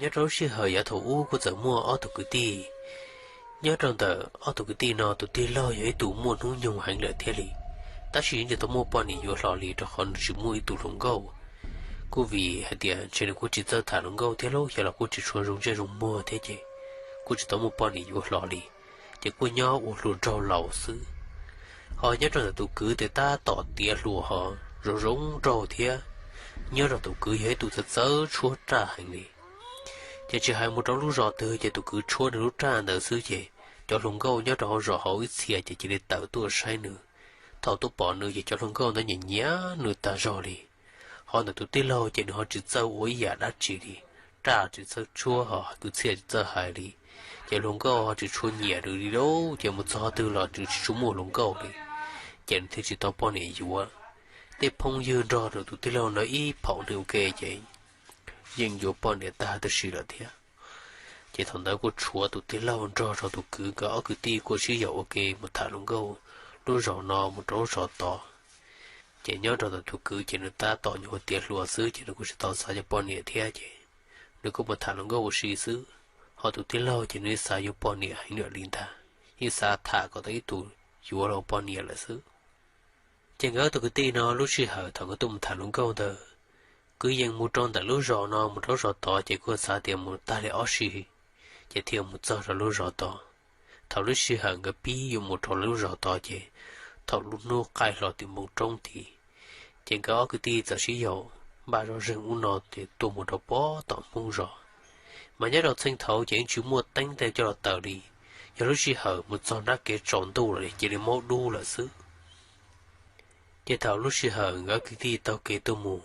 Nyob rau lub sij hawm yav thaum ub kuj txawm muaj ob tug kwv tij. Nyob rau ntawm ob tug kwv tij no tus tij laug yog ib tug muaj hnub nyoog heev lawm thiaj li, tab sis yeej tsis tau muaj poj niam yuav hlo li rau qhov nws tsis muaj ib tug hluas nkauj. Kuj vim hais tias ntshe nws kuj tsis txawj tham hluas nkauj thiab lub xyov los kuj tsis tshua zoo ntsej zoo muag thiab ces kuj tsis tau muaj poj niam yuav hlo li, ces kuj nyob ua hluas nraug laus xwb. Ho nyob rau ntawm tus kwv ces tab tom tiav hluas ho zoo zoo nraug thiab. Nyob rau tus kwv yog ib tug txawj txawj tshuab raj heev li, ces tsis hais mus rau lub zos twg ces tus kwv tshuab nws lub raj ntawd xwb ces cov hluas nkauj nyob rau hauv zos hauv ib txhia ces cia li tawm tuaj saib nws. Thaum tuaj pom nws ces cov hluas nkauj ntawd nyiam nyiam nws tag zog li. Ho ntawm tus tij laug ces nws ho tsis txawj ua ib yam dab tsi li, raj tsis txawj tshuab ho kwv txhiaj tsis txawj hais li, ces hluas nkauj ho tsis tshua nyiam nws li lauj, ces mus txog twg los nws tsis tshua muaj hluas nkauj li, ces nws thiaj tsis tau poj niam yuav. Tej phooj ywg nrog rau tus tij laug no ib phaum ua ke ces yeej yuav poj niam tag tib si lawm thiab. Ces thaum ntawd kuj tshuav tus tij laug nrog rau tus kwv nkawd ob kwv tij kuj sib yaum ua ke mus tham hluas nkauj lub zos no mus rau lub zos tod. Ces nyob rau ntawm tus kwv ces nws tab tom nyuam qhuav tiav hluas xwb ces nws kuj tsis tau xav yuav poj niam thiab ces nws kuj mus tham hluas nkauj ua si xwb. Ho tus tij laug ces nws xav yuav poj niam heev lawm li ntag, yeej xav tham kom tau ib tug yuav los poj niam lawm xwb. Ces nkawd tus kwv tij no lub sij hawm thaum nkawd tuaj mus tham hluas nkauj ntawd, kwv yees mus rau ntawm lub zos no mus rau lub zos tod ces kuj xav tias mus tag li ob si ces thiaj mus txog rau lub zos tod. Thaum lub sij hawm nkawd pib yuav mus rau lawv lub zos tod ces thaum lub hnub qaij hlo tim npoo roob tid, ces nkawd ob kwv tij txawm sib yaum npaj zoj zeeg ub no ces tuaj mus rau pem tom Hmoob zos. Mas nyob rau txheej thaud ces yeej tsis muaj teeb tej coj los taws li, yog lub sij hawm mus txog nrab kev tsaus ntuj lawm cia li maub dub lawm xwb. Ces thaum lub sij hawm nkawd kwv tij taug kev tuaj mus,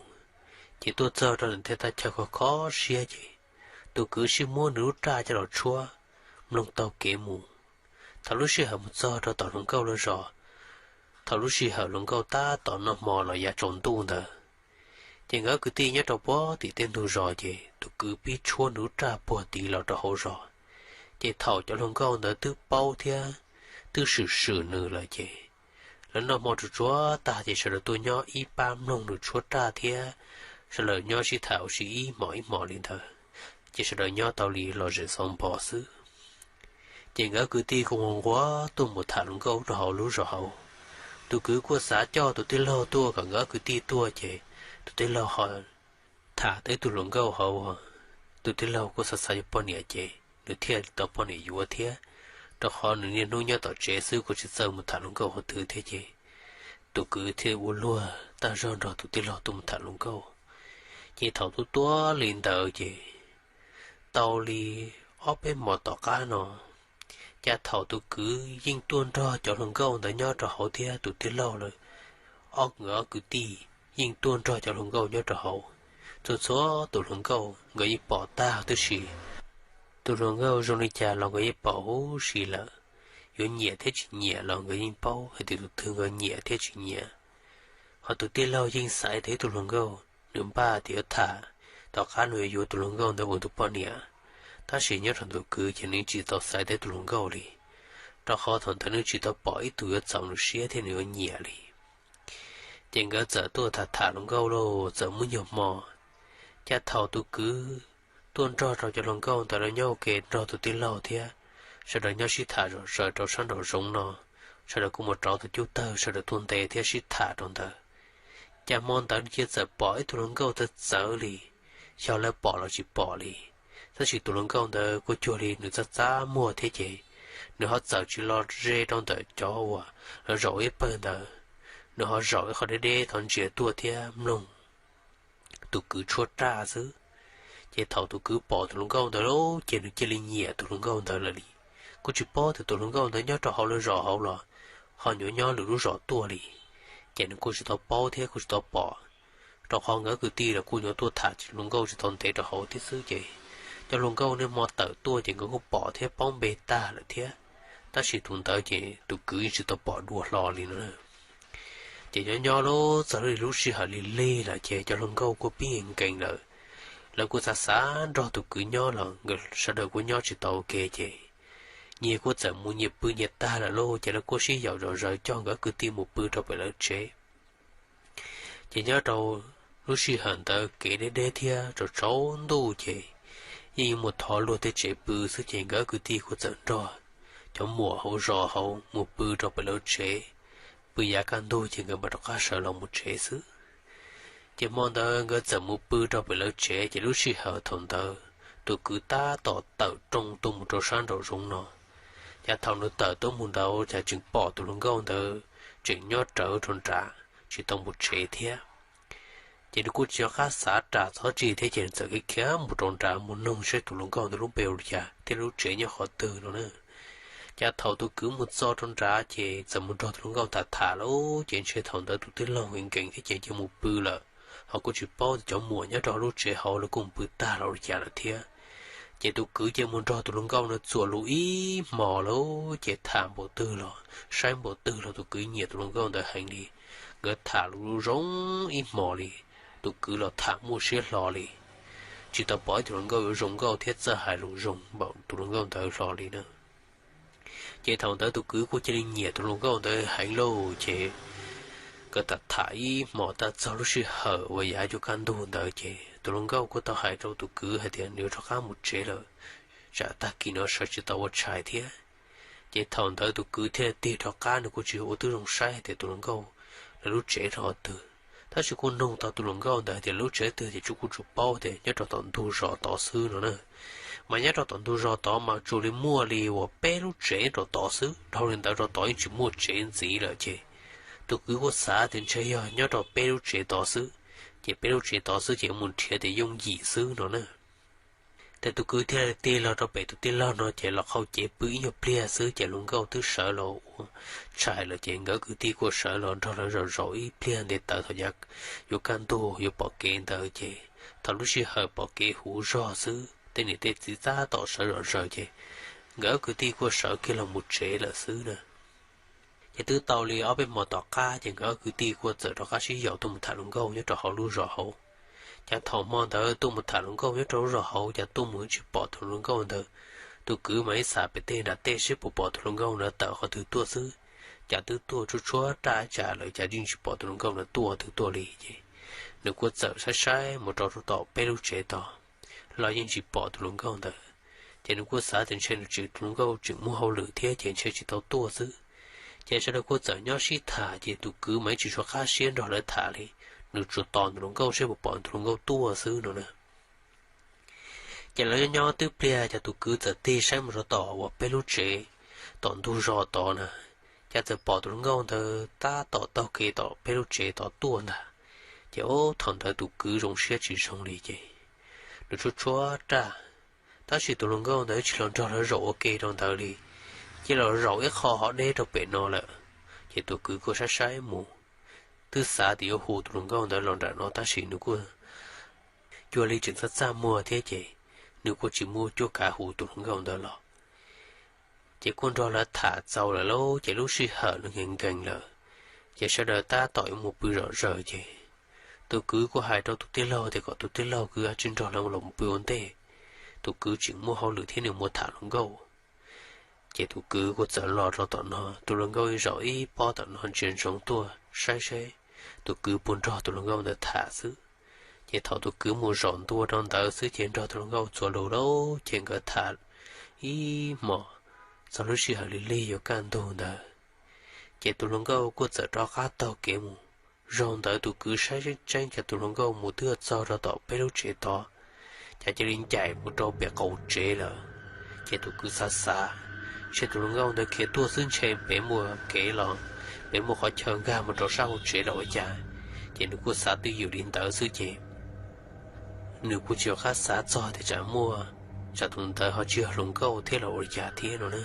ces tuaj txog rau ntawm tej thaj chaw khov kho siab ces tus kwv sib muab nws lub raj coj los tshuab mloog taug kev mus. Thaum lub sij hawm mus txog rau tom hluas nkauj lawv zos, thaum lub sij hawm hluas nkauj tab tom noj hmo los yav tsaus ntuj ntawd, ces nkawd kwv tij nyob rau pem tim tej ntug zos ces tus kwv pib tshuab nws lub raj puag tid los rau hauv zos. Ces thaum cov hluas nkauj ntawd twb paub thiab twb swm swm nws lawm ces lawv noj hmo tsuag tsuag tag ces sawv daws tuaj nyob ib pab mloog nws tshuab raj thiab sawv daws nyob sib tham ua si ib hmos ib hmos li ntawd, ces sawv daws nyob tau li lom zem xauv npo xwb. Ces nkawd kwv tij kuj nquag nquag tuaj mus tham hluas nkauj rau hauv lub zos hauv. Tus kwv kuj xav coj tus tij laug tuaj kom nkawd kwv tij tuaj ces tus tij laug ho tham tau ib tug hluas nkauj hauv. Tus tij laug kuj xav xav yuav poj niam ces nws thiaj tau poj niam yuav thiab, rau qhov nws niaj hnub nyob tom tsev xwb kuj tsis txawj mus tham hluas nkauj qhov twg thiab ces tus kwv thiaj ua luag tag zog nrog tus tij laug tuaj mus tham hluas nkauj. Ces thaum tuaj tuaj li ntawd ces tau li ob peb hmos tom qab no, cas thaum tus kwv yeej tuaj nrog cov hluas nkauj ntawd nyob rau hauv thiab tus tij laug lawv ob, nkawd ob kwv tij yeej tuaj nrog cov hluas nkauj nyob rau hauv. Txhua txhua tus hluas nkauj nkawd yeej pom tag huv tib si. Tus hluas nkauj zoo li cas los nkawd yeej pom huv si lawm, yuav nyiam thiab tsis nyiam los nkawd yeej paub hais tias tus twg nkawd nyiam thiab tsis nyiam. Ho tus tij laug yeej xaiv tau ib tug hluas nkauj, nws npaj tias yuav tham, tom qab nws yuav yuav tus hluas nkauj ntawd ua tus poj niam. Tab sis nyob rau tus kwv ces nws tsis tau xaiv tau ib tug hluas nkauj li, rau qhov thaum ntawd nws tsis tau pom ib tug yuav txaus nws siab thiab nws yuav nyiam li. Ces nkawd txawm tuaj tham tham hluas nkauj lauj, txawm muaj ib nyuag hmo, cas thaum tus kwv tuaj nrog rau cov hluas nkauj ntawd lawv nyob ua ke nrog tus tij laug thiab sawv daws nyob sib tham zom zaws rau sab nraum zoov no, sawv daws kuj mus rauv tus cub tawg sawv daws tuaj nte thiab sib tham rau ntawd. Cas hmo ntawd nws cia txawm pom ib tug hluas nkauj txawv txawv li, xyov lawv pom los tsis pom li, tab sis tus hluas nkauj ntawd kuj cuag li nws txaj txaj muag thiab ces nws ho txawm tsis los ze rau ntawm cov uas lawv zaum ib pawg ntawd, nws ho zaum ib qho deb deb tod ntsia tuaj thiab mloog tus kwv tshuab raj xwb. Ces thaum tus kwv pom tus hluas nkauj ntawd lauj, ces nws cia li nyiam tus hluas nkauj ntawd lawm li. Kuj tsis paub tias tus hluas nkauj ntawd nyob rau hauv lawv zos hauv los ho nyuam nyob lwm lub zos tuaj li, ces nws kuj tsis tau paub thiab kuj tsis tau pom, rau qhov nkawd kwv tij los kuj nyuam tuaj tham hluas nkauj tsis tau ntev rau hauv thiab xwb ces cov hluas nkauj niaj hmo tawm tuaj ces nkawd kuj pom thiab paub npe tag lawm thiab, tab sis tus ntawd ces tus kwv yeej tsis tau pom dua hlo li no. Ces nyob nyob lub txog li lub sij hawm lig lig lawm ces cov hluas nkauj kuj pib nkees lawm, lawv kuj xav xav nrog tus kwv nyob los nkawd sawv daws kuj nyob tsis tau ua ke ces nyias kuj txawm mus nyias pw nyias tag lawm lauj, ces lawv kuj sib yaum zom zaws coj nkawd kwv tij mus pw rau pem lawv tsev. Ces nyob rau lub sij hawm ntawd kev deb deb thiab tsaus tsaus ntuj ces yeej yuav mus thov luag tej tsev pw xwb ces nkawd ob kwv tij kuj txawm nrog cov muam hauv zos hauv mus pw rau pem lawv tsev. Pw yav kaj ntug ces nkawd mam rov qab sawv los mus tsev xwb. Ces hmo ntawd nkawd txawm mus pw rau pem lawv tsev ces lub sij hawm thaum ntawd tus kwv tab tom tawm rooj tuaj mus rau sab nraum zoov no. Ces thaum nws tawm tuaj mus ntawd ces tseem pom tus hluas nkauj ntawd tseem nyob rawv rau nrad tsis tau mus tsev thiab. Ces nws kuj tsis nco qab xav ras txhob tsi thiab ces nws txawm khiav khiav mus rau nrad mus noog seb tus hluas nkauj ntawd lub npe ua li cas thiab lub tsev nyob qhov twg no na. Ces thaum tus kwv mus txog rau nrad ces txawm mus nrog tus hluas nkauj tham tham lauj, ces ntshe thaum ntawd tus tij laug nkees nkees thiab ces cia mus pw lawm, ho kuj tsis paub tias cov muam nyob rau lub tsev hauv lawv kuj mus pw tag los ua li cas lawm thiab. Ces tus kwv cia mus nrog tus hluas nkauj no txuas lus ib hmos lauj, ces tham npaum twg los saib npaum twg los tus kwv nyiam tus hluas nkauj ntawd heev li. Nkawd tham lus zoo ib hmos li, tus kwv los tham muaj siab hlo li. Tsis tau pom ib tug hluas nkauj yuav zoo nkauj thiab txawj hais lus zoo npaum tus hluas nkauj ntawd hlo li na. Ces thaum ntawd tus kwv kuj cia li nyiam tus hluas nkauj ntawd heev lauj, ces nkawd tham tham ib hmos tag txog lub sij hawm uas yav yuav kaj ntug ntawd ces tus hluas nkauj kuj tau hais rau tus kwv hais tias nws yuav rov qab mus tsev lawm, tsam tag kis no sawv tsis tau ua tshais thiab. Ces thaum ntawd tus kwv thiaj tig rov qab, nws kuj tsis ua tib zoo saib hais tias tus hluas nkauj lawv lub tsev rau qhov twg, tab sis kuj noog tau tus hluas nkauj ntawd hais tias lub tsev twg ces kuj tsuas paub tias nyob rau tom ntug zos tod xwb no na. Mas nyob rau tom ntug zos tod mas tsuas li muaj li uas peb lub tsev rau tod xwb, dhau li ntawd rau tod yeej tsis muaj tsev ntxiv lawm ces tus kwv kuj xav tias ntshe yog nyob rau peb lub tsev tod xwb, ces peb lub tsev tod xwb ces mus nrhiav tias yooj yim xwb no na. Ces tus kwv thiaj li tig los rau pem tus tij laug no ces los qhau cev pw ib nyuag pliag xwb ces hluas nkauj twb sawv los ua tshais lawm ces nkawd kwv tij kuj sawv los nrog lawv zaum zaum ib pliag nte taws thaum yav yuav kaj ntug yuav pom kev ntawd ces thaum lub sij hawm pom kev huv zog xwb, tej niam tej txiv tab tom sawv zom zaws ces nkawd kwv tij kuj sawv kiag los mus tsev lawm xwb na. Ces twb tau li ob peb hmo tom qab ces nkawd kwv tij kuj txawm rov qab sib yaum tuaj mus tham hluas nkauj nyob rau hauv lub zos hauv. Ces thaum hmo ntawd tuaj mus tham hluas nkauj nyob rau lub zos hauv ces tuaj mus tsis pom tus hluas nkauj ntawd. Tus kwv mas ib xav pem tej nram tej seb puas pom tus hluas nkauj ntawd tawm qhov twg tuaj xwb, ces twb tuaj tshuab tshuab raj tsam lawm ces yeej tsis pom tus hluas nkauj ntawd tuaj qhov twg tuaj li ces nws kuj txawm saib saib mus rau tom peb lub tsev tod los yeej tsis pom tus hluas nkauj ntawd. Ces nws kuj xav tias ntshe nws tseem, tus hluas nkauj tseem muaj hauj lwm thiab ces ntshe tsis tau tuaj xwb. Ces sawv daws kuj txawm nyob sib tham ces tus kwv mas tsis tshua qab siab nrog lawv tham li, nws tsuas tos tus hluas nkauj seb puas pom tus hluas nkauj tuaj xwb no na. Ces lawv nyob nyob twb pliag ces tus kwv txawm tig saib mus rau tom uas peb lub tsev tom ntug zos tod na, ces txawm pom tus hluas nkauj ntawd tab tom taug kev tom peb lub tsev tod tuaj ntag. Ces ub thaum ntawd tus kwv zoo siab tsis zoo li ces nws tshuab tshuab raj, tab sis tus hluas nkauj ntawd tsis los nrog lawv zaum ua ke rau ntawd li, cia los zaum ib qho hov deb rau pem no lawm. Ces tus kwv kuj saib saib mus, twb xav tias yuav hu tus hluas nkauj ntawd los nram no tab sis nws kuj cuag li tseem txaj txaj muag thiab ces nws kuj tsis muaj cuab kav hu tus hluas nkauj ntawd los. Ces kuj nrog lawv tham txaus lawm lauj ces lub sij hawm los nkees nkees lawm, ces sawv daws tab tom yuav mus pw zom zaws ces tus kwv kuj hais rau tus tij laug tias kom tus tij laug kwv tsis nrog lawv los pw ua ntej, tus kwv tseem muaj hauj lwm thiab nws mus tham hluas nkauj. Ces tus kwv kuj txawm los rau tom no, tus hluas nkauj zaum ib pob tom no ntsia ntsoov tuaj saib seb tus kwv puas nrog tus hluas nkauj ntawd tham xwb. Ces thaum tus kwv mus zaum ntua rau ntawd xwb ces nrog tus hluas nkauj txuas lus lauj, ces nkawd tham ib hmos txog lub sij hawm li lig yuav kaj ntug ntawd. Ces tus hluas nkauj kuj txawm rov qab taug kev mus. Zaum ntawd tus kwv saib tseeb tseeb ces tus hluas nkauj mus twb txog rau tom peb lub tsev tod, ces cia li ncaim mus rau pem qaum tsev lawm. Ces tus kwv xav xav, ntshe tus hluas nkauj ntawd khiav tuaj xwb ntshe pem muaj kev los, pem muaj qhov chaw nkag mus rau sab hauv tsev los ua cas. Ces nws kuj xav twj ywm li ntawd xwb ces nws kuj tsis nco qab xav txog tias tsam muaj, tsam tus ntawd ho tsis yog hluas nkauj thiab los ua li cas thiab no na.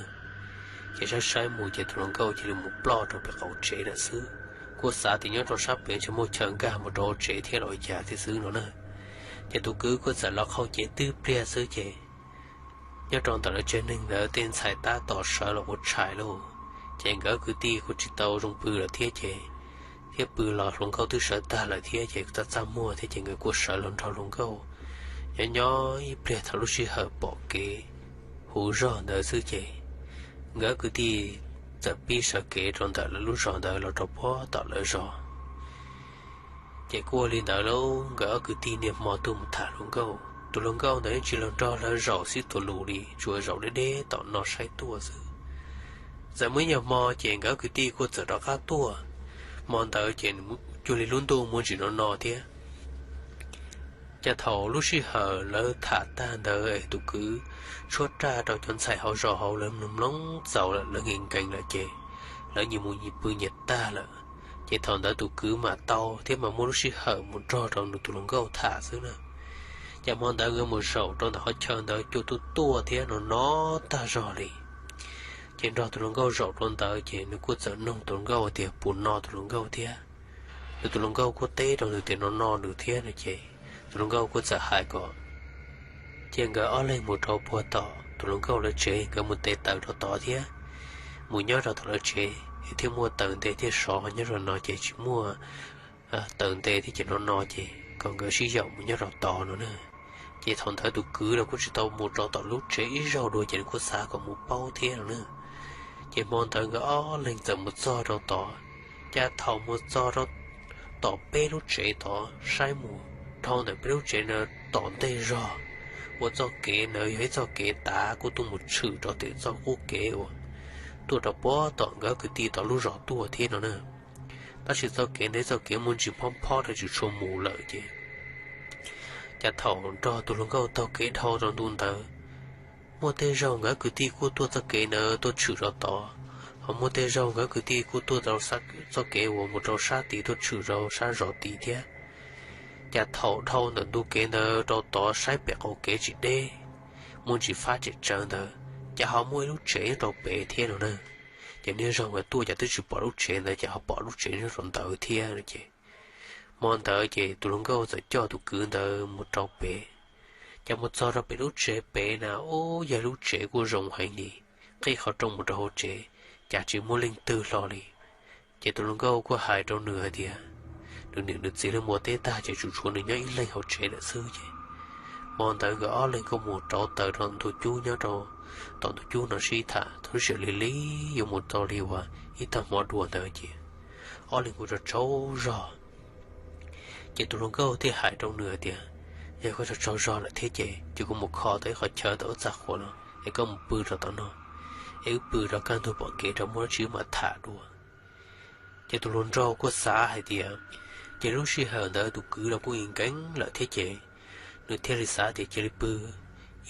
Ces saib saib mus ces tus hluas nkauj cia li mus ploj rau pem qaum tsev lawm xwb. Kuj xav tias nyob rau sab pem ntshe muaj chaw nkag mus rau hauv tsev thiab los ua cas thiab xwb no na. Ces tus kwv kuj txawm los qhau cev twb pliag xwb ces nyob rau ntawm lawv tsev neeg ntawd tej ntxhais tab tom sawv los ua tshais lauj. Ces nkawd kwv tij kuj tsis tau zoo pw lawm thiab ces thiab pw los hluas nkauj twb sawv tag lawm thiab ces txaj txaj muag thiab ces nkawd kuj sawv los nrog hluas nkauj nyob nyob ib pliag thaum lub sij hawm pom kev huv zog ntawd xwb ces nkawd kwv tij txawm pib sawv kev rau ntawm lawv lub zos ntawd los rau puag tom lawv zos. Ces kuj ua li ntawd lauj, nkawd ob kwv tij niaj hmo tuaj mus tham hluas nkauj. Tus hluas nkauj ntawd yeej tsis los nrog lawv zaum xib tuas lus li, tsuas zaum deb deb tom no saib tuaj xwb. Txawm muaj ib nyuag hmo ces nkawd kwv tij kuj txawm rov qab tuaj. Hmo ntawd ces cuag li lub ntuj muaj ntsis no no thiab. Ces thaum lub sij hawm lawv tham tag ntawd es tus kwv tshuab raj rau cov ntxhais hauv zos hauv, lawv mloog mloog txaus lawm, lawv nkees nkees lawm ces lawv nyias mus nyias pw nyias tag lawm. Ces thaum ntawd tus kwv mam tau thiab mam muaj lub sij hawm mus nrog rau nws tus hluas nkauj tham xwb na. Ces hmo ntawd nkawd mus zaum rau ntawm qhov chaw ntawd cua tuaj tuaj thiab no no tag zog li. Ces nrog tus hluas nkauj zaum rau ntawd ces nws kuj txawm noog tus hluas nkauj tias puas no tus hluas nkauj thiab. Nws tus hluas nkauj kuj teb rau nws tias no no nws thiab no ces tus hluas nkauj kuj txawm hais kom cia nkawd ob leeg mus rau puag tom tus hluas nkauj lawv tsev, nkawd mus tes taws rau tod thiab, mus nyob rau tom lawv tsev thiaj muaj taws nte thiaj sov, nyob rau no ces tsis muaj taws nte thiab ces no no ces kom nkawd sib yaum mus nyob rau tod no na. Ces thaum ntawd tus kwv los kuj tsis tau mus rau tom lub tsev ib zaug dua ces nws kuj xav kom mus paub thiab no na. Ces hmo ntawd nkawd ob leeg txawm mus txog rau tod. Ces thaum mus txog rau tom peb lub tsev tod saib mus dhau ntawm peb lub tsev ntawd tom ntej zog, ua txoj kev ntawd yog ib txoj kev tav kuj tuaj mus tshwm rau tim txoj qub kev uas tuaj rau puag tom nkawd kwv tij tau lub zos tuaj thiab no na. Tab sis txoj kev ntawd txoj kev muaj ntsis phob phob rau tsis tshua mus lawm ces, ces thaum nrog tus hluas nkauj taug kev dhau rau ntu ntawd, muaj tej zaug nkawd kwv tij kuj tuaj txoj kev ntawd tuaj tshwm rau tod, ho muaj tej zaug nkawd kwv tij kuj tuaj rau txoj kev uas mus rau sab tid tuaj tshwm rau sab zos tid thiab. Ces thaum dhau ntawm ntu kev ntawd rau tod saib pem qaum kev tsis deb, muaj ntsis fab tsem tsawv ntawd, ces ho muaj ib lub tsev nyob rau pem thiab no na. Ces niaj zaus nkawd tuaj ces twb tsis pom lub tsev ntawd ces ho pom lub tsev nyob rau ntawd thiab no ces, hmo ntawd ces tus hluas nkauj txawm coj tus kwv ntawd mus rau pem. Ces mus txog rau pem lub tsev pem na, ub, yog lub tsev kuj zoo heev li, qhib qhov rooj mus rau hauv tsev, cas tsis muaj leej twg hlo li. Ces tus hluas nkauj kuj hais rau nws hais tias, nws niam nws txiv lawv mus teb tag ces tsuas tshuav nws nyob ib leeg hauv tsev lawm xwb ces, hmo ntawd nkawd ob leeg kuj mus rauv taws rau ntug cub nyob rau tom ntug cub no sib tham thaum lub sij hawm lig lig yuav mus tau li uas ib tag hmo dua ntawd ces, ob leeg kuj tsaug tsaug zog. Ces tus hluas nkauj thiaj hais rau nws hais tias, yog koj tsaug tsaug zog lawm thiab ces, ces kuv mus kho tau ib qhov chaw tau ib txaj qhua no es koj mus pw rau tom no, es wb pw rau kaj ntug pom kev rau muaj dab tsi mam tham dua. Ces tus hluas nraug kuj xav hais tias, ces lub sij hawm ntawd tus kwv los kuj nkees lawm thiab ces, nws thiaj li xav tias cia li pw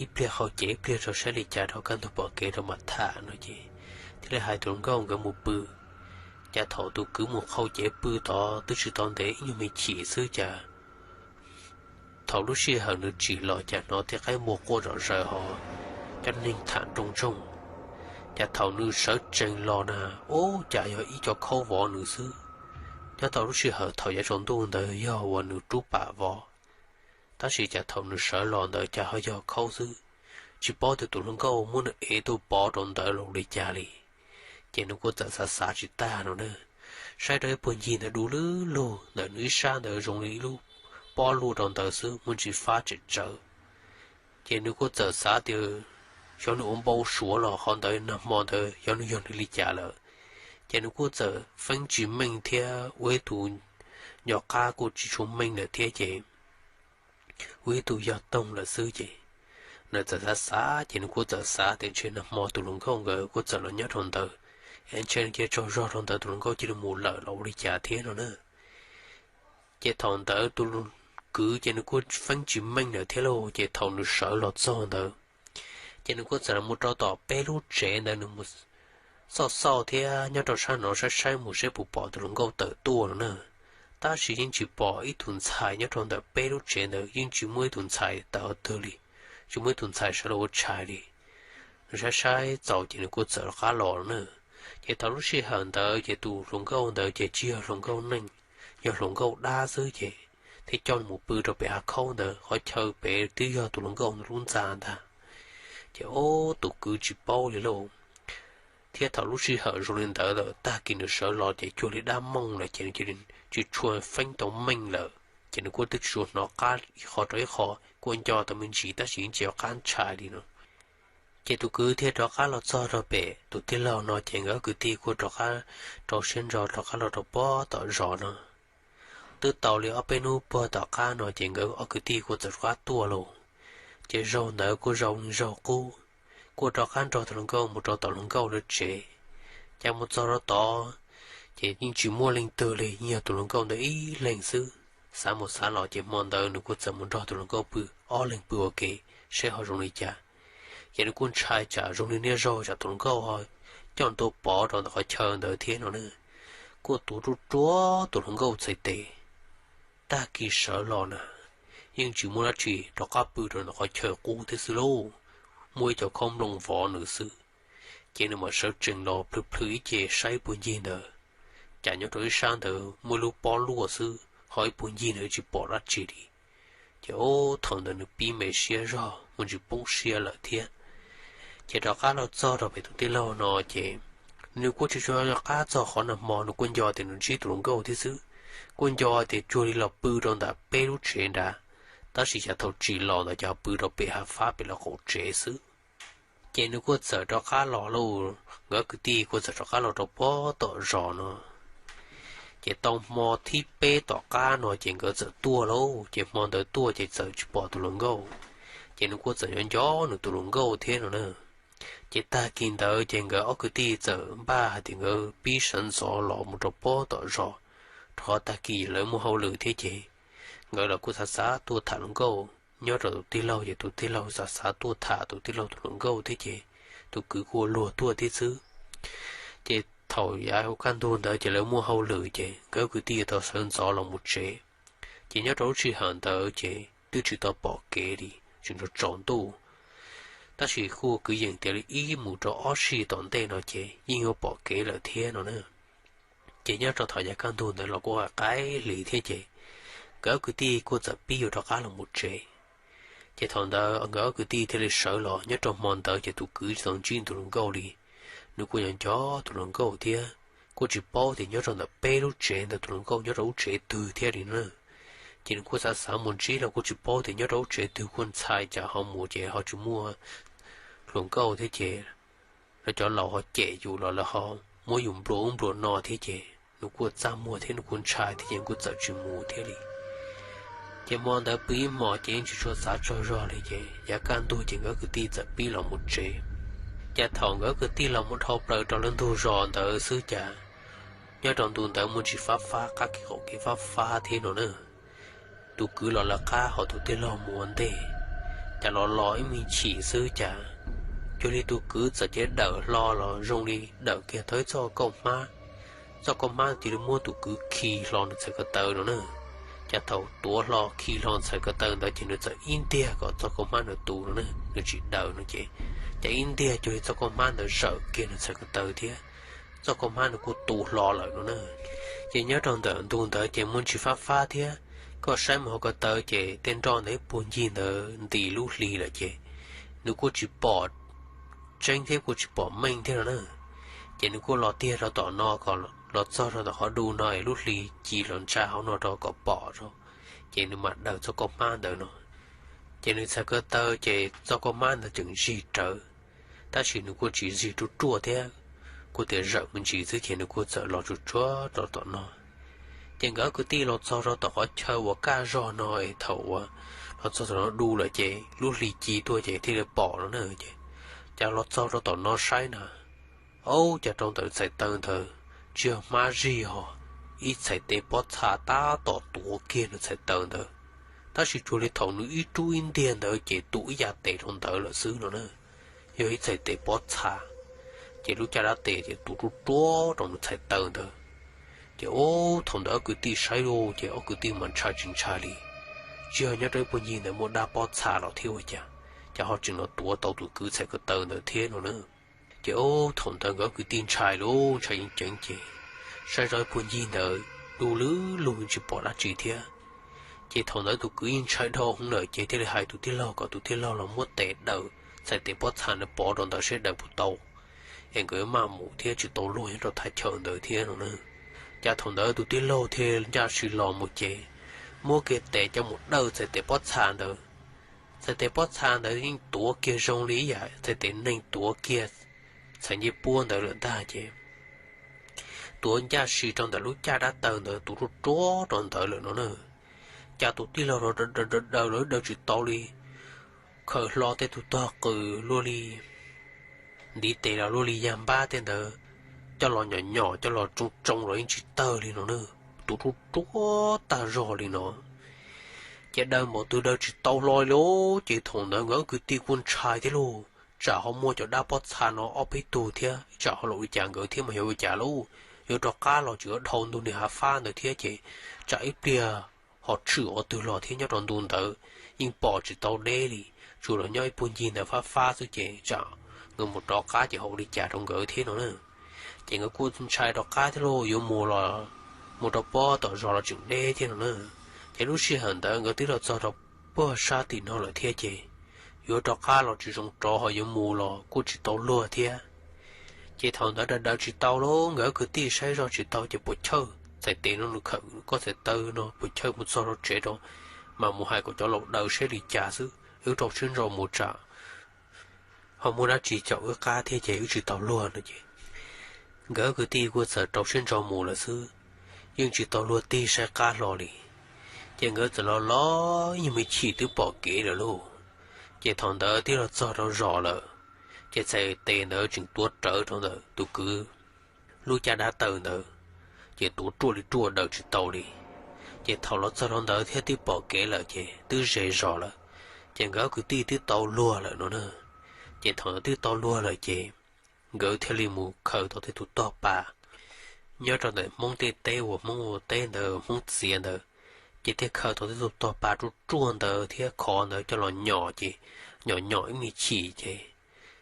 ib pliag qhau ces ib pliag rau saib li cas rau kaj ntug pom kev rau mam tham no ces, thiaj li hais tus hluas nkauj nkawd mus pw. Ces thaum tus kwv mus qhau ces pw tod twb tsis tau ntev ib nyuag me chim xwb ces, thaum lub sij hawm nws tsim los cas hnov tej qaib npua quaj zom zaws ho cov neeg tham nroo ntsoog. Ces thaum nws sawv tsees los na, ub, cas yog ib co khaub vov nws xwb. Nyob tau lub sij hawm thaum yav tsaus ntuj ntawd yog uas nws rub pam vov, tab sis cas thaum nws sawv los ntawd cas ho yog khaub xwb. Tsis paub tias tus hluas nkauj muab nws ev tuaj pov rau ntawd los li cas li. Ces nws kuj txawm xav xav tsis tag no na, saib rau ib puag ncig ntawd du lug lug ntawm nws ib sab ntawd zoo li ib lub pob luj rau ntawd xwb muaj ntsis fab tsem tsawv. Ces nws kuj txawm xav tias, xyov nws ua npau suav los qhov ntawd nag hmo ntawd xyov nws yog nws li cas lawm. Ces nws kuj txawm feeb tsis meej thiab ua ib tug nco qab kuj tsis tshua meej lawm thiab ces, ua ib tug yog toog lawm xwb ces, nws txawm xav xav ces nws kuj txawm xav tias ntshe nag hmo tus hluas nkauj nkawd kuj txawm los nyob rau ntawd, es ntshe nws cia tsaug zog rau ntawd tus hluas nkauj cia li mus lawm los ua li cas thiab no na. Ces thaum ntawd tus kwv ces nws kuj feeb tsis meej lawm thiab lauj, ces thaum nws sawv los txog ntawd, ces nws kuj txawm los mus rau tom peb lub tsev ntawd nws mus xauj xauj thiab nyob rau sab no saib saib mus saib puas pom tus hluas nkauj tawm tuaj no na. Tab sis yeej tsis pom ib tug ntxhais nyob rau ntawm peb lub tsev ntawd, yeej tsis muaj ib tug ntxhais tawm qhov twg li, tsis muaj ib tug ntxhais sawv los ua tshais li. Nws saib saib txaus ces nws kuj txawm rov qab los na. Ces thaum lub sij hawm ntawd ces tus hluas nkauj ntawd ces tsis yog hluas nkauj neeg, yog hluas nkauj dab xwb ces, thiaj coj mus pw rau pem hav khaub ntawd, qhov chaw pem twb yog tus hluas nkauj ntawd lub ntxa ntag. Ces ob tus kwv tsis paub li lauj. Thiab thaum lub sij hawm zoo li ntawd lawm tag kis nws sawv los ces cuag li dab mooj lawm ces nws cia li tsis tshua feeb tau meej lawm, ces nws kuj twb tsis tshua hnov qab ib qho rau ib qho, kuj nco tau me ntsis tab sis yeej tsis hnov qab ntshai li no. Ces tus kwv thiaj rov qab los txog rau pem tus tij laug no ces nkawd ob kwv tij kuj rov qab rau siab ntso rov qab los rau pob tom zos no. Twb tau li ob peb hnub puag tom qab no ces nkawd ob kwv tij kuj txawm rov qab tuaj lauj. Ces zaug ntawd kuj zoo li zaug qub, kuj rov qab nrog tus hluas nkauj mus rau tom hluas nkauj lawv tsev. Cas mus txog rau tod, ces yeej tsis muaj leej twg li, yeej yog tus hluas nkauj ntawd ib leeg xwb. Xav mus xav los ces hmo ntawd nws kuj txawm mus nrog tus hluas nkauj pw, ob leeg pw ua ke, saib ho zoo li cas. Ces nws kuj ntshai tsam zoo li niaj zaug tsam tus hluas nkauj ho coj ntua pov rau ntawm qhov chaw ntawd thiab no na. Kuj tuav ruaj ruaj tus hluas nkauj txhais tes. Tag kis sawv los na, yeej tsis muaj dab tsi, rov qab pw rau ntawm qhov chaw qub thiab xwb lauj. Muaj ib co khob nplooj vov nws xwb. Ces nws mam sawv tsees los plhws plhws ib ce saib puag ncig ntawd, cas nyob rau ib sab ntawd muaj lub pob luaj xwb, ho ib puag ncig ntawd tsis pom dab tsi li. Ces ub, thaum ntawd nws pib me siab zog, muaj ntsis poob siab lawm thiab. Ces rov qab los txog rau pem tus tij laug no ces nws kuj tsis tshua qab txog qhov nag hmo, nws kuj nco tias nws ntsib tus hluas nkauj thiab xwb. Kuj nco tias cuag li los pw rau ntawm peb lub tsev nrad, tab sis cas thaum tsim los ntawd cas pw rau pem hav fab pem lawv qaum tsev xwb. Ces nws kuj txawm rov qab los lauj, nkawd kwv tij kuj txawm rov qab los rau pem tom zos no. Ces tau hmo thib peb tom qab no ces nkawd txawm tuaj lauj, ces hmo ntawd tuaj ces txawm tsis pom tus hluas nkauj. Ces nws kuj txawm nco nco nws tus hluas nkauj thiab no na. Ces tag kis ntawd ces nkawd ob kwv tij txawm npaj hais tias nkawd pib sawv ntxov los mus rau pem tom zos, rau qhov tag kis lawv muaj hauj lwm thiab ces nkawd los kuj xav xav tuaj tham hluas nkauj nyob rau tus tij laug, ces tus tij laug xav xav tuaj tham tus tij laug tus hluas nkauj thiab ces tus kwv kuj ua luag tuaj thiab xwb. Ces thaum yav kaj ntug ntawd ces lawv muaj hauj lwm ces nkawd kwv tij tau sawv ntxov los mus tsev. Ces nyob rau lub sij hawm ntawd ces twb tsis tau pom kev li, tseem tsaus ntuj, tab sis kuj kwv yees tias li ib mus rau ob sij tom ntej no ces yeej yuav pom kev lawm thiab no na. Ces nyob rau thaum yav kaj ntug ntawd los kuj qaib hli thiab ces nkawd ob kwv tij kuj txawm pib yuav rov qab los mus tsev. Ces thaum ntawd nkawd ob kwv tij thiaj li sawv los, nyob rau hmo ntawd ces tus kwv tsis tau ntsib tus hluas nkauj li. Nws kuj nco nco tus hluas nkauj thiab kuj tsis paub tias nyob rau ntawm peb lub tsev ntawd tus hluas nkauj nyob rau lub tsev twg thiab li na. Ces nws kuj xav xav mus ntsib los kuj tsis paub tias nyob rau lub tsev twg, kuj ntshai cas ho mus ces ho tsis muaj hluas nkauj thiab ces lawv cov laus ho cem yus los lawv ho muab yus nplua ub nplua no thiab ces nws kuj txaj muag thiab nws kuj ntshai thiab ces nws kuj txawm tsis mus thiab li. Ces hmo ntawd pw ib hmos ces yeej tsis tshua xav tsaug zog li ces yav kaj ntug ces nkawd kwv tij txawm pib los mus tsev. Ces thaum nkawd kwv tij los mus dhau plaws rau lawv ntug zos ntawd xwb cas nyob rau ntu ntawd muaj ntsis fab fab, qab kev qaum kev fab fab thiab no na. Tus kwv los lawv qab ho tus tij laug mus ua ntej. Cas los los ib me chim xwb cas cuag li tus kwv txawm cev dawm hlo los zoo li dawm kiag tau ib txoj kauj hmab. Txoj kauj hmab cia li muab tus kwv khi hlo nws txhais ko taw no na. Cas thaum tuav hlo khi hlo txhais ko taw ntawd ces nws txawm ib ntiag kom txoj kauj hmab ntawd tu no na, nws tsis dawm no ces, ces ib ntiag cuag li txoj kauj hmab ntawd zawm kiag nws txhais ko taw thiab txoj kauj hmab nws kuj tu hlo lawm no na. Ces nyob rau ntawm ntu ntawd ces muaj ntsis fab fab thiab, koj saib mus hauv ko taw ces tej nroj ntawd ib puag ncig ntawd nti lub hli lawm ces nws kuj tsis pom tseeb thiab kuj tsis pom meej thiab no na. Ces nws kuj los tiag rau tom no kom los txog rau tom qhov du no es lub hli ci los ntsa hauv no rau kom pom rau, ces nws mam dawm txoj kauj hmab ntawd no. Ces nws txhais ko taw ces txoj kauj hmab ntawd tseem zig rawv, tab sis nws kuj tsis zig ruaj ruaj thiab, kuj tias zawm me ntsis xwb ces nws kuj txawm los tsuag tsuag rau tom no. Ces nkawd kwv tij los txog rau tom qhov chaw uas kaj zog no es thaum uas los txog tom no du lawm ces lub hli ci tuaj ces thiaj li pom no na. Ces cas los txog rau tom no saib na, aub, cas rau ntawm txhais taw ntawd tsis yog hmab zig ho, ib txhais tes pob txha tab tom tuav kiag nws txhais taw ntawd. Tab sis cuag li thaum nws ib rub ib ntiag ntawd ces tu ib yav tes rau ntawd lawm xwb no na. Yog ib txhais tes pob txha, ces lub caj dab tes ces tu ruaj ruaj rau nws txhais taw ntawd. Ces ub, thaum ntawd ob kwv tij saib lauj ces ob kwv tij mas ntshai tsis ntshai li, tsis yog nyob rau ib puag ncig ntawd muaj dab pob txha los thiab ua cas, cas ho tseem los tuav tau tus kwv txhais ko taw ntawd thiab no na. Ces ub, thaum ntawd nkawd ob kwv tij ntshai lauj, ntshai ceev ceev ces saib zoj ib puag ncig ntawd du lug lug tsis pom dab tsi thiab. Ces thaum ntawd tus kwv yeej ntshai dhau hwv lawm ces thiaj li hais tus tij laug kom tus tij laug los muab tes dawm txhais tes pob txha ntawd pov rau ntawd seb dawm puas tau, es nkawd maj mus thiab tsis tau luag nyob rau thaj chaw ntawd thiab no na. Cas thaum ntawd tus tij laug thiaj ncaj si los mus ces muab kiag tes coj mus dawm txhais tes pob txha ntawd. Txhais tes pob txha ntawd yeej tuav kiag zoo li ib yam txhais tes neeg tuav kiag txhais ncej puab ntawd lawm ntag ces tuav ncaj si rau ntawm lub caj dab taw ntawd tu ruaj ruaj rau ntawd lawm no na. Cas tus tij laug los daws los daws tsis tau li, khaws hlo tej tus tog qws luaj li ntiv tes los luaj li yag npab tej ntawd coj los nyom nyom coj los tsoo tsoo los yeej tsis tawg li no na, tus ruaj ruaj tag zog li no. Ces daws npaum twg daws tsis tau hlo li lauj. Ces thaum ntawd nkawd kwv tij kuj ntshai thiab lauj, tsam ho muaj cov dab pob txha no ob peb tug thiab tsam ho los ua cas nkawd thiab mas yog ua cas lauj, yuav rov qab los tsis yuav dhau ntu niag hav fab ntawd thiab ces tsam ib pliag ho tshwm qhov twg los thiab nyob rau ntu ntawd yeej pom tsis tau deb li, tsuas los nyob ib puag ncig ntawd fab fab xwb ces tsam nkawd mus rov qab ces ho ua li cas rau nkawd thiab no na. Ces nkawd kuj ntshai rov qab thiab lauj, yuav mus los mus rau pob tom zos los tseem deb thiab no na. Ces lub sij hawm ntawd nkawd twb los txog rau puag sab tim no lawm thiab ces yuav rov qab los tsis zoo rov, ho yuav mus los kuj tsis tau luag thiab. Ces thaum ntawd daws daws tsis tau lauj, nkawd kwv tij saib zoj tsis tau ces puas chawj txhais tes no nws khawm koj txhais taw no puas chawj mus txog rau tsev rau, mas mus hais kom cov laus daws saib li cas xwb, wb rau siab ntso mus tsam ho muaj dab tsi caum wb qab thiab ces wb tsis tau luag no ces nkawd kwv tij kuj txawm rau siab ntso mus lawm xwb, yeej tsis tau luag tig saib qab hlo li. Ces nkawd txawm los los ib nyuag me chim twb pom kev lawm lauj. Ces thaum ntawd twb los txog rau zos lawm, ces txhais tes ntawd tseem tuav rawv rau ntawm tus kwv lub caj dab taw ntawd, ces tuav ruaj li ruaj daws tsis tau li. Ces thaum los txog rau ntawd thiab twb pom kev lawm ces twb ze zos lawm, ces nkawd kwv tij twb tau luag lawm no na. Ces thaum ntawd twb tau luag lawm ces nkawd thiaj li mus khaws tau tej tus tog pas nyob rau ntawm Hmoob tej teb uas Hmoob ua teb ntawd Hmoob txiav ntawd, ces thiaj khaws tau tej tus tog pas ruaj ruaj ntawd thiab khov ntawd coj los nyom ces nyom nyom ib me chim ces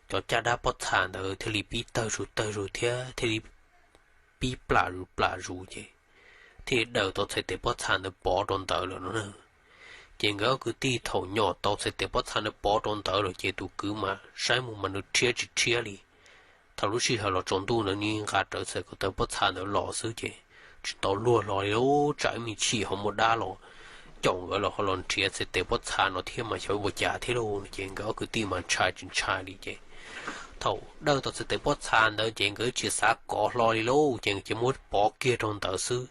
cov caj dab pob txha ntawd thiaj li pib tawg zus tawg zus thiab thiaj li pib plam zus plam zus ces thiaj li daws tau txhais tes pob txha ntawd pov rau ntawd lawm no na. Ces nkawd ob kwv tij thaum nyom tau txhais tes pob txha ntawd pov rau ntawd lawm ces tus kwv mas saib mus mas nws rhiab tsis rhiab li. Thaum lub sij hawm los tsaus ntuj ntawd nws nqa rawv txhais ko taw pob txha ntawd los xwb ces tsis tau luag hlo li lauj, tsam ib me chim ho muaj dab los caum nkawd los ho los nrhiav txhais tes pob txha no thiab mas xyov ua cas thiab lauj no ces nkawd ob kwv tij mas ntshai tsis ntshai li ces thaum daws tau txhais tes pob txha ntawd ces nkawd tsis xav kov hlo li lauj, ces nkawd cia muab pov kiag rau ntawd xwb,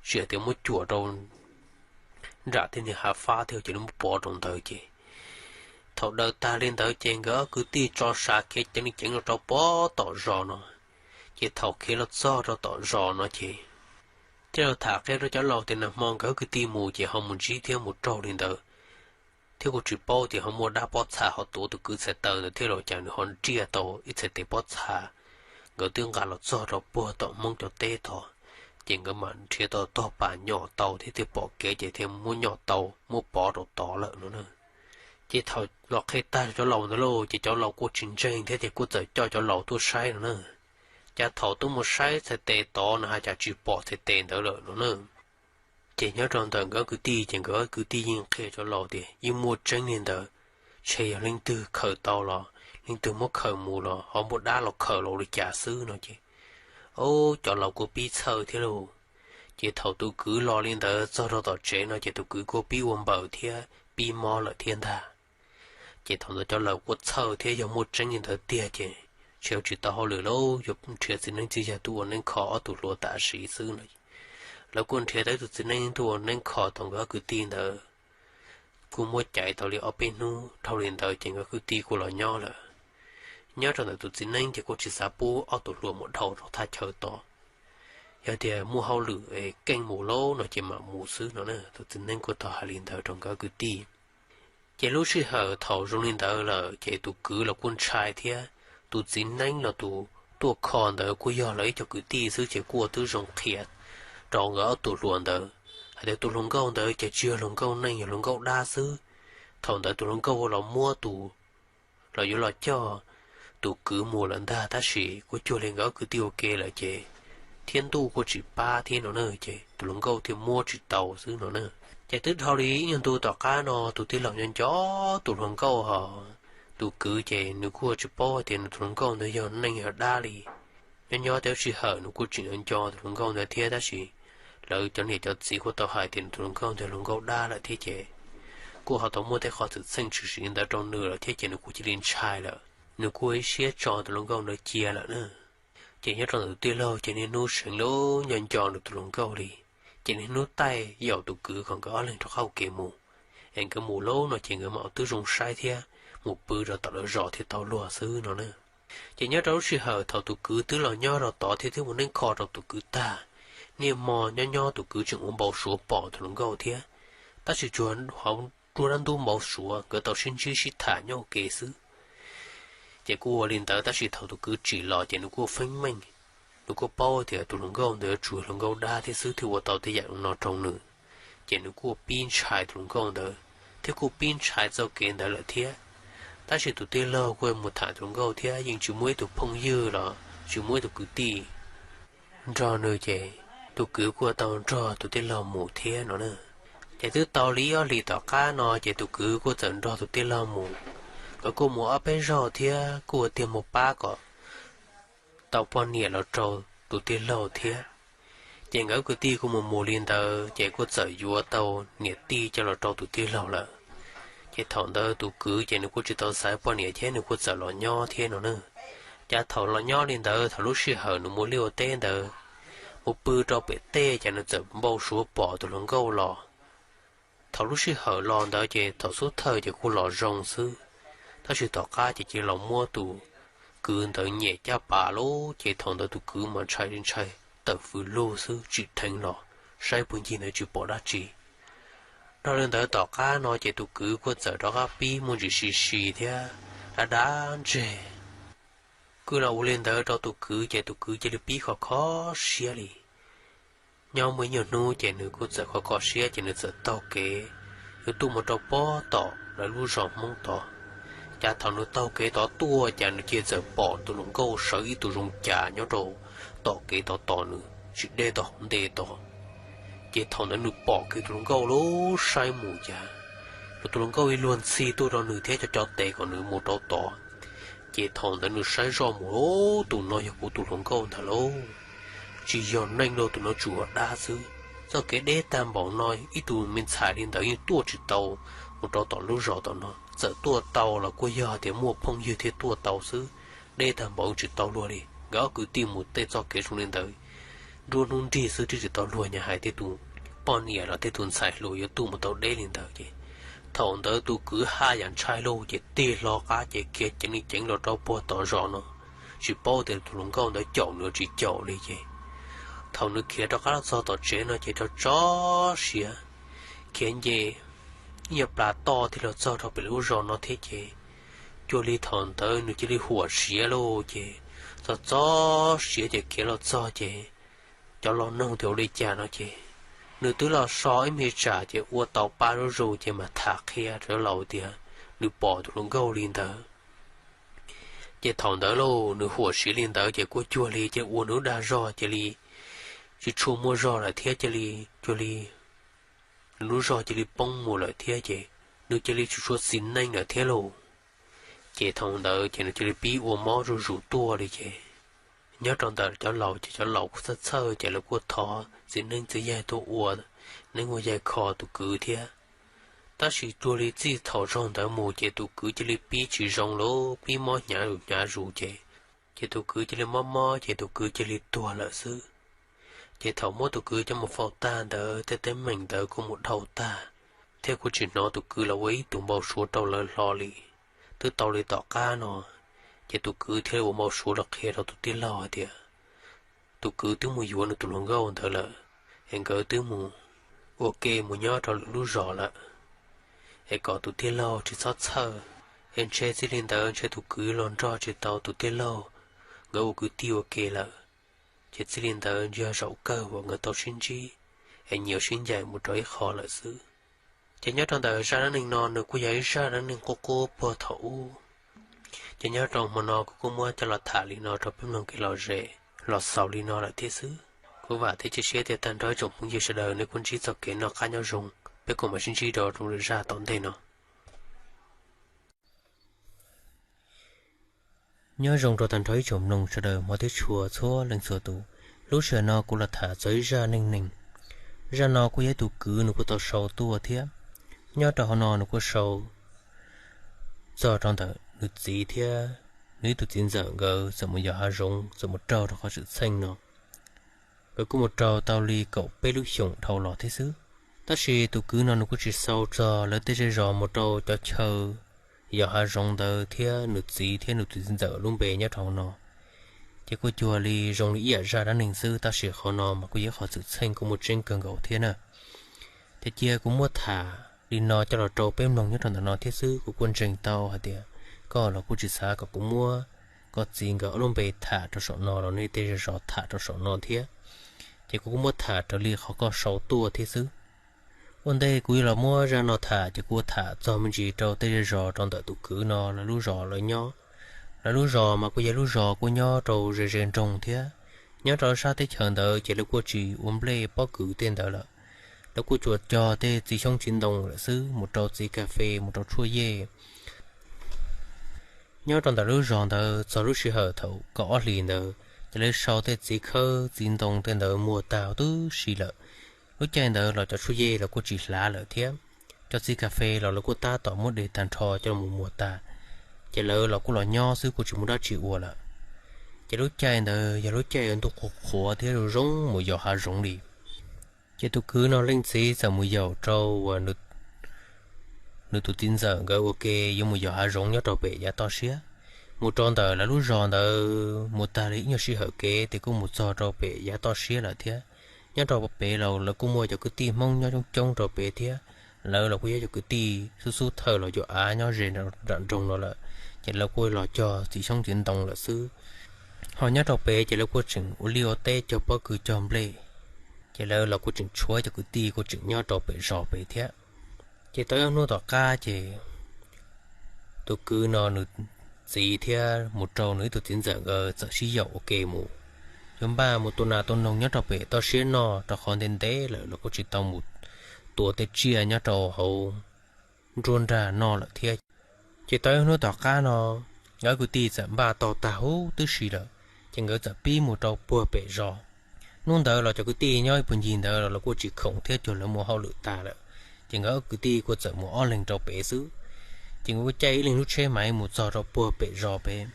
tsis hais tias muab cuam rau nram tej niag hav fab thiab ces muab pov rau ntawd ces thaum daws tag li ntawd ces nkawd ob kwv tij tso sa khiav ceev li ceev los rau pob tom zos no. Ces thaum khiav los txog rau tom zos no ces thiaj los tham qhia rau cov laus tias nag hmo nkawd kwv tij mus ces ho mus ntsib thiab mus raug li ntawd, thiab kuj tsis paub tias ho muaj dab pob txha ho tuav tus kwv txhais taw ntawd thiab los cas nws ho nriaj tau ib txhais tes pob txha. Nkawd twb nqa los txog rau puag tom Hmoob cov teb tod, ces nkawd mam nrhiav tau tog pas nyom tau thiab thiaj pom kev ces thiaj muab nyom tau muab pov rau tod lawm no na. Ces thaum los qhia tag cov laus ntawd lauj ces cov laus kuj tsis ntseeg thiab ces kuj txawm coj cov laus tuaj saib no na. Cas thaum tuaj mus saib txhais tes tod no hais cas tsis pom txhais tes ntawd lawm no na. Ces nyob rau ntawm nkawd kwv tij ces nkawd kwv tij yeej qhia cov laus tias yeej muaj tseeb li ntawd, ntshe yog leej twg khaws tau los leej twg muab khaws mus los ho muaj dab los khaws los li cas xwb no ces, o, cov laus kuj pib txhawj thiab lauj. Ces thaum tus kwv los li ntawd txog rau tom tsev no ces tus kwv kuj pib ua npaws thiab pib mob lawm thiab ntag. Ces thaum ntawd cov laus kuj txhawj thiab yog muaj tseeb li ntawd tiag ces ntshe yuav tsis tau hauj lwm lauj, yuav nrhiav txiv neeb txiv yaig tuaj ua neeb kho ob tug hluas tam sim xwb no. Lawv kuj nrhiav tau ib tug txiv neeb tuaj ua neeb kho tau nkawd ob kwv tij ntawd. Kuj muab caiv tau li ob peb hnub dhau li ntawd ces nkawd kwv tij kuj los nyob lawm. Nyob rau ntawm tus txiv neeb ces kuj tsis xav pub ob tug hluas mus dhau rau thaj chaw tod. Yog tias muaj hauj lwm es keej mus lauj no ces mam mus xwb no na. Tus txiv neeb kuj tau hais li ntawd rau nkawd kwv tij. Ces lub sij hawm thaum zoo li ntawd lawm ces tus kwv los kuj ntshai thiab, tus txiv neeb los tus tuaj kho ntawd kuj yog lawv ib co kwv tij xwb ces kuj ua tib zoo qhia rau nkawd ob tug hluas ntawd hais tias tus hluas nkauj ntawd ces tsis yog hluas nkauj neeg, yog hluas nkauj dab xwb. Thaum ntawd tus hluas nkauj los muab tus, los yuav los coj tus kwv mus lawm ntag, tab sis kuj cuag li nkawd ob kwv tij ua ke lawm ces thiab ntuj kuj tsis pab thiab no na, ces tus hluas nkauj thiaj muab tsis tau xwb no na. Ces twb dhau li ib nyuag ntu tom qab no tus tij laug nco nco tus hluas nkauj ho tus kwv ces nws kuj tsis paub tias nws tus hluas nkauj ntawd yog neeg yog dab li. Nyob nyob tej lub sij hawm nws kuj tseem nco nco tus hluas nkauj ntawd thiab, tab sis lawv cov niam cov txiv kuj tau hais tias nws tus hluas nkauj ntawd hluas nkauj dab lawm thiab ces kuj ho tau muaj tej qhov xwm txheej tshwm sim li ntawd rau nws lawm thiab ces nws kuj cia li ntshai lawm, nws kuj ua ib siab tso tus hluas nkauj ntawd cia lawm na. Ces nyob rau ntawm tus tij laug ces niaj hnub seev lub nco nco nws tus hluas nkauj li, ces niaj hnub taij yaum tus kwv kom nkawd ob leeg rov qab ua ke mus, es nkawd mus lauj no ces nkawd mam ua tib zoo saib thiab mus pw rau tom lawv zos thiaj tau luag xwb no na. Ces nyob rau lub sij hawm thaum tus kwv twb los nyob rau tod thiab twb ua neeb kho rau tus kwv tag, niaj hmo nyob nyob tus kwv tseem ua npau suav pom tus hluas nkauj thiab, tab sis tsuas hauv nruab dab ntub npau suav nkawd tau sib ntsib sib tham nyob ua ke xwb. Ces kuj ua li ntawd tab sis thaum tus kwv tsim los ces nws kuj feeb meej, nws kuj paub tias tus hluas nkauj ntawd tsuas hluas nkauj dab thiab xwb thiaj ua tau tej yam no rau nws. Ces nws kuj pib ntshai tus hluas nkauj ntawd thiab kuj pib ntshai txoj kev ntawd lawm thiab. Tab sis tus tij laug kuj mus tham tus hluas nkauj thiab yeej tsis muaj ib tug phooj ywg los tsis muaj ib tug kwv tij nrog nws ces tus kwv kuj tau nrog tus tij laug mus thiab no na. Ces twb tau li ib ob hlis tom qab no ces tus kwv kuj txawm nrog tus tij laug mus. Nkawd kuj mus ob peb zaug thiab kuj ua tiag mus pab kom tau poj niam los rau tus tij laug thiab. Ces nkawd kwv tij kuj mus mus li ntawd ces kuj txawm yuav tau niam tij coj los rau tus tij laug lawm. Ces thaum ntawd tus kwv ces nws kuj tsis tau xaiv poj niam thiab nws kuj txawm los nyob thiab no na. Ces thaum los nyob li ntawd thaum lub sij hawm nws mus liaj ua teb ntawd, mus pw rau pem tej ces nws txawm npau suav pom tus hluas nkauj los. Thaum lub sij hawm los ntawd ces thaum xub thawj ces kuj los zoo xwb, tab sis tom qab ces cia li los muab tus kwv ntawd nyem caj pas lawm ces thaum ntawd tus kwv mas ntshai ntshai tawm fws lug xwb tsim dheev los saib puag ncig ntawd tsis pom dab tsi. Dhau li ntawd tom qab no ces tus kwv kuj txawm rov qab pib muaj ntsis si si thiab dab dab ntseg. Kuj los ua li ntawd rau tus kwv ces tus kwv cia li pib kho kho siab li. Nyob muaj ib nyuag hnub ces nws kuj txawm kho kho siab ces nws txawm taug kev yuav tuaj mus rau pob tom lawv lub zos Hmoob tod. Ces thaum nws taug kev tod tuaj ces nws cia li txawm pom tus hluas nkauj sawv ib tug zoo cas nyob rau tom kev tod tos nws tsis deb tod hauv ntej tod. Ces thaum ntawd nws pom kiag tus hluas nkauj lub saib mus cas, tus hluas nkauj ib luag ntxhi tuaj rau nws thiab cov cov tes kom nws mus rau tod. Ces thaum ntawd nws saib zoj mus, tus no yog kuv tus hluas nkauj ntag lauj, tsis yog neeg lauj, tus no tsuas yog dab xwb. Txoj kev deb tag npaum no ib tug me ntxhais li ntawd yeej tuaj tsis tau mus rau tom lub zos tom no, txawm tuaj tau los kuj yog tias muaj phooj ywg thiaj tuaj tau xwb, deb tag npaum tsis tau luag li. Nkawd ob kwv tij mus tej txoj kev zoo li ntawd nruab hnub nrig xwb twb tsis tau luag, nyob hais tej tus poj niam los tej tus ntxhais hluas yuav tuaj mus tau deb li ntawd ces thaum ntawd tus kwv haj yam ntshai lauj ces tig hlo qab ces khiav ceev li ceev los rau puag tom zos no, tsis paub tias tus hluas nkauj ntawd caum nws tsis caum li ces thaum nws khiav rov qab los txog tom tsev no ces tso tso siav khiav nce ib nyuag plas toj thiaj los txog rau pem lub zos no thiab ces cuag li thaum ntawd nws cia li huam siav lauj ces txog txog siav ces khiav los txog ces cov laus nug tias ua li cas no ces nws twb los so ib me tsam ces ua tau paj zuj zus ces mam tham qhia rau laus tias nws pom tus hluas nkauj li ntawd. Ces thaum ntawd lauj nws huam siav li ntawd ces kuj cuag li ces ua nws lub dag zog cia li tsis tshua muaj zog lawm thiab cia li cuag li nws lub zog cia li poob mus lawm thiab ces nws cia li tsis tshua txiv neej lawm thiab lauj. Ces thaum ntawd ces nws cia li pib ua mob zuj zus tuaj li ces nyob rau ntawm cov laus ces cov laus kuj txhawj txhawj ces lawv kuj thov txiv neeb txiv yaig tuaj ua neeb ua yaig kho tus kwv thiab. Tab sis cuag li txij thaum zaug ntawd mus ces tus kwv cia li pib tsis zoo lawm, pib mob hnyav zus hnyav zus ces, ces tus kwv cia li mob mob ces tus kwv cia li tuag lawm xwb. Ces thaum muab tus kwv coj mus faus tag ntawd tej teeb meem ntawd kuj mus dhau tag, thiab kuj tsis hnov tus kwv los ua ib tug npau suav rau lawv hlo li. Twb tau li tom qab no, ces tus kwv thiaj li ua npau suav los qhia rau tus tij laug hais tias tus kwv twb mus yuav nws tus hluas nkauj ntawd lawm, es nkawd twb mus ua ke mus nyob rau lwm lub zos lawm, es kom tus tij laug tsis txhob txhawj, es ntshe txij li ntawd ntshe tus kwv los nrog tsis tau tus tij laug nkawd ua kwv tij ua ke lawm. Ces txij li ntawd yog zaum kawg uas nkawd tau sib ntsib es nyias sib ncaim mus rau ib qho lawm xwb. Ces nyob rau ntawm zaj dab neeg no nws kuj yog ib zaj dab neeg qub qub puag thaum ub. Ces nyob rau hmo no kuv kuj muab coj los tham li no rau peb mloog kev lom zem los xaus li no lawm thiab xwb. Kuv vam thiab cia siab tias tag nrho ib tsoom phooj ywg sawv daws nej kuj ntsib txoj kev noj qab nyob zoo, peb kuj mam sib ntsib rau lwm zaj tom ntej no. Nyob zoo rau tag nrho ib tsoom mloog sawv daws hmov thiab tshua txhua leej txhua tus. Lub sij hawm no kuv los tham txog ib zaj neej neeg. Zaj no kuj yog ib tug kwv nws kuj tau sau tuaj thiab. Nyob rau hauv no nws kuj sau txog rau ntawm nws txiv thiab nws ib tug txiv ntxawm nkawd txawm mus yos hav zoov txawm mus raug rau qhov txwm txheej no. Nkawd kuj mus raug tau li kaum peb lub xyoos dhau los thiab xwb. Tab sis tus kwv no nws kuj tsis xaus txog lawv tej zej zos mus rau cov chaw yos hav zoov ntawd thiab nws txiv thiab nws tus txiv ntxawm lub npe nyob rau hauv no. Ces kuj cuag li zoo li ib yam zaj dab neeg xwb, tab sis qhov no mas kuj yog qhov xwm txheej kuj muaj tseeb kawg nkaus thiab na. Ces cia kuv muab tham li no coj los rau peb mloog nyob rau ntawm no thiab xwb. Kuv kuj ntseeg tau hais tias koj los kuj tsis xav kom kuv muab koj txiv nkawd ob lub npe tham rau saum no los nej tej zej zos tham rau saum no thiab. Ces kuv kuj muab tham raws li qhov koj sau tuaj thiab xwb. Ua ntej kuv yuav los muab zaj no tham ces kuv tham txog me ntsis rau tej zej zos rau ntawm tus kwv no lawv lub zos lawv nyob. Lawv lub zos mas kuj yog lub zos kuj nyob rau ze ze nroog thiab. Nyob rau sab teb chaws ntawd ces lawv kuj tsis ua nplej pob kws tej ntawd lawm. Lawv kuj tsuas cog tej txiv xyoob txiv ntoo lawm xwb, mus rau txiv kas fes, mus rau tshuaj yej. Nyob rau ntawm lub zos ntawd txog lub sij hawm thaum kaum ob hlis ntawd ces lawv sau tej txiv khawb txiv ntoo tej ntawd muag tag huv tib si lawm. Lub caij ntawd los cov tshuaj yej los kuj tsis hlav lawm thiab. Cov txiv kas fes los lawv kuj tab tom muab de tag nrho coj los muag tag, ces lawv los kuj los nyob xwb kuj tsis muaj dab tsi ua lawm. Ces lub caij ntawd yog lub caij ntuj qhuav qhuav thiab zoo zoo mus yos hav zoov li. Ces tus kwv no leej txiv txawm mus yaum rau nws tus txiv ntxawm nkawd ua ke yuav mus yos hav zoov nyob rau pem yav toj siab. Mus rau ntawm lawv lub zos ntawd mus tag li ib nyuag sij hawm kev ces kuj mus txog rau pem yav toj siab lawm thiab. Nyob rau pem los lawv kuj muaj cov kwv tij Hmoob nyob coob coob rau pem thiab. Lawv los kuj yog cov kwv tij xub xub thawj los yuav av nyob ze nram nroog no lawm, ces lawv kuj los cog txiv xyoob txiv ntoo lawm xwb. Ho nyob rau pem ces lawv kuj tseem ua liaj ua teb cog pob kws cog nplej, ces lawv los kuj tseem tshuav cov kwv tij kuj tseem nyob rau pem zos pem thiab. Ces tau ib hnub tom qab ces tus kwv no nws txiv thiab mus rau nws ib tug txiv ntxawm nkawd txawm sib yaum ua ke mus, yuav npaj mus tua nas tua noog nyob rau pem toj siab noj rau qhov ntev ntev lawm los kuj tsis tau mus tua tej tsiaj nyob rau hauv nruab nrag noj lawm thiab. Ces tau ib hnub tom qab no, nkawd kwv tij txawm npaj tau tag huv tib si lawm, ces nkawd txawm pib mus rau puag pem zos. Hnub ntawd los cov kwv tij nyob ib puag ncig ntawd los lawv kuj tsis khoom thiab, cuag lawv mus hauj lwm tag lawm, ces nkawd kwv tij kuj txawm mus ob leeg rau pem xwb. Ces nkawd kuj caij ib leeg lub tsheb maiv mus txog rau puag pem zos pem.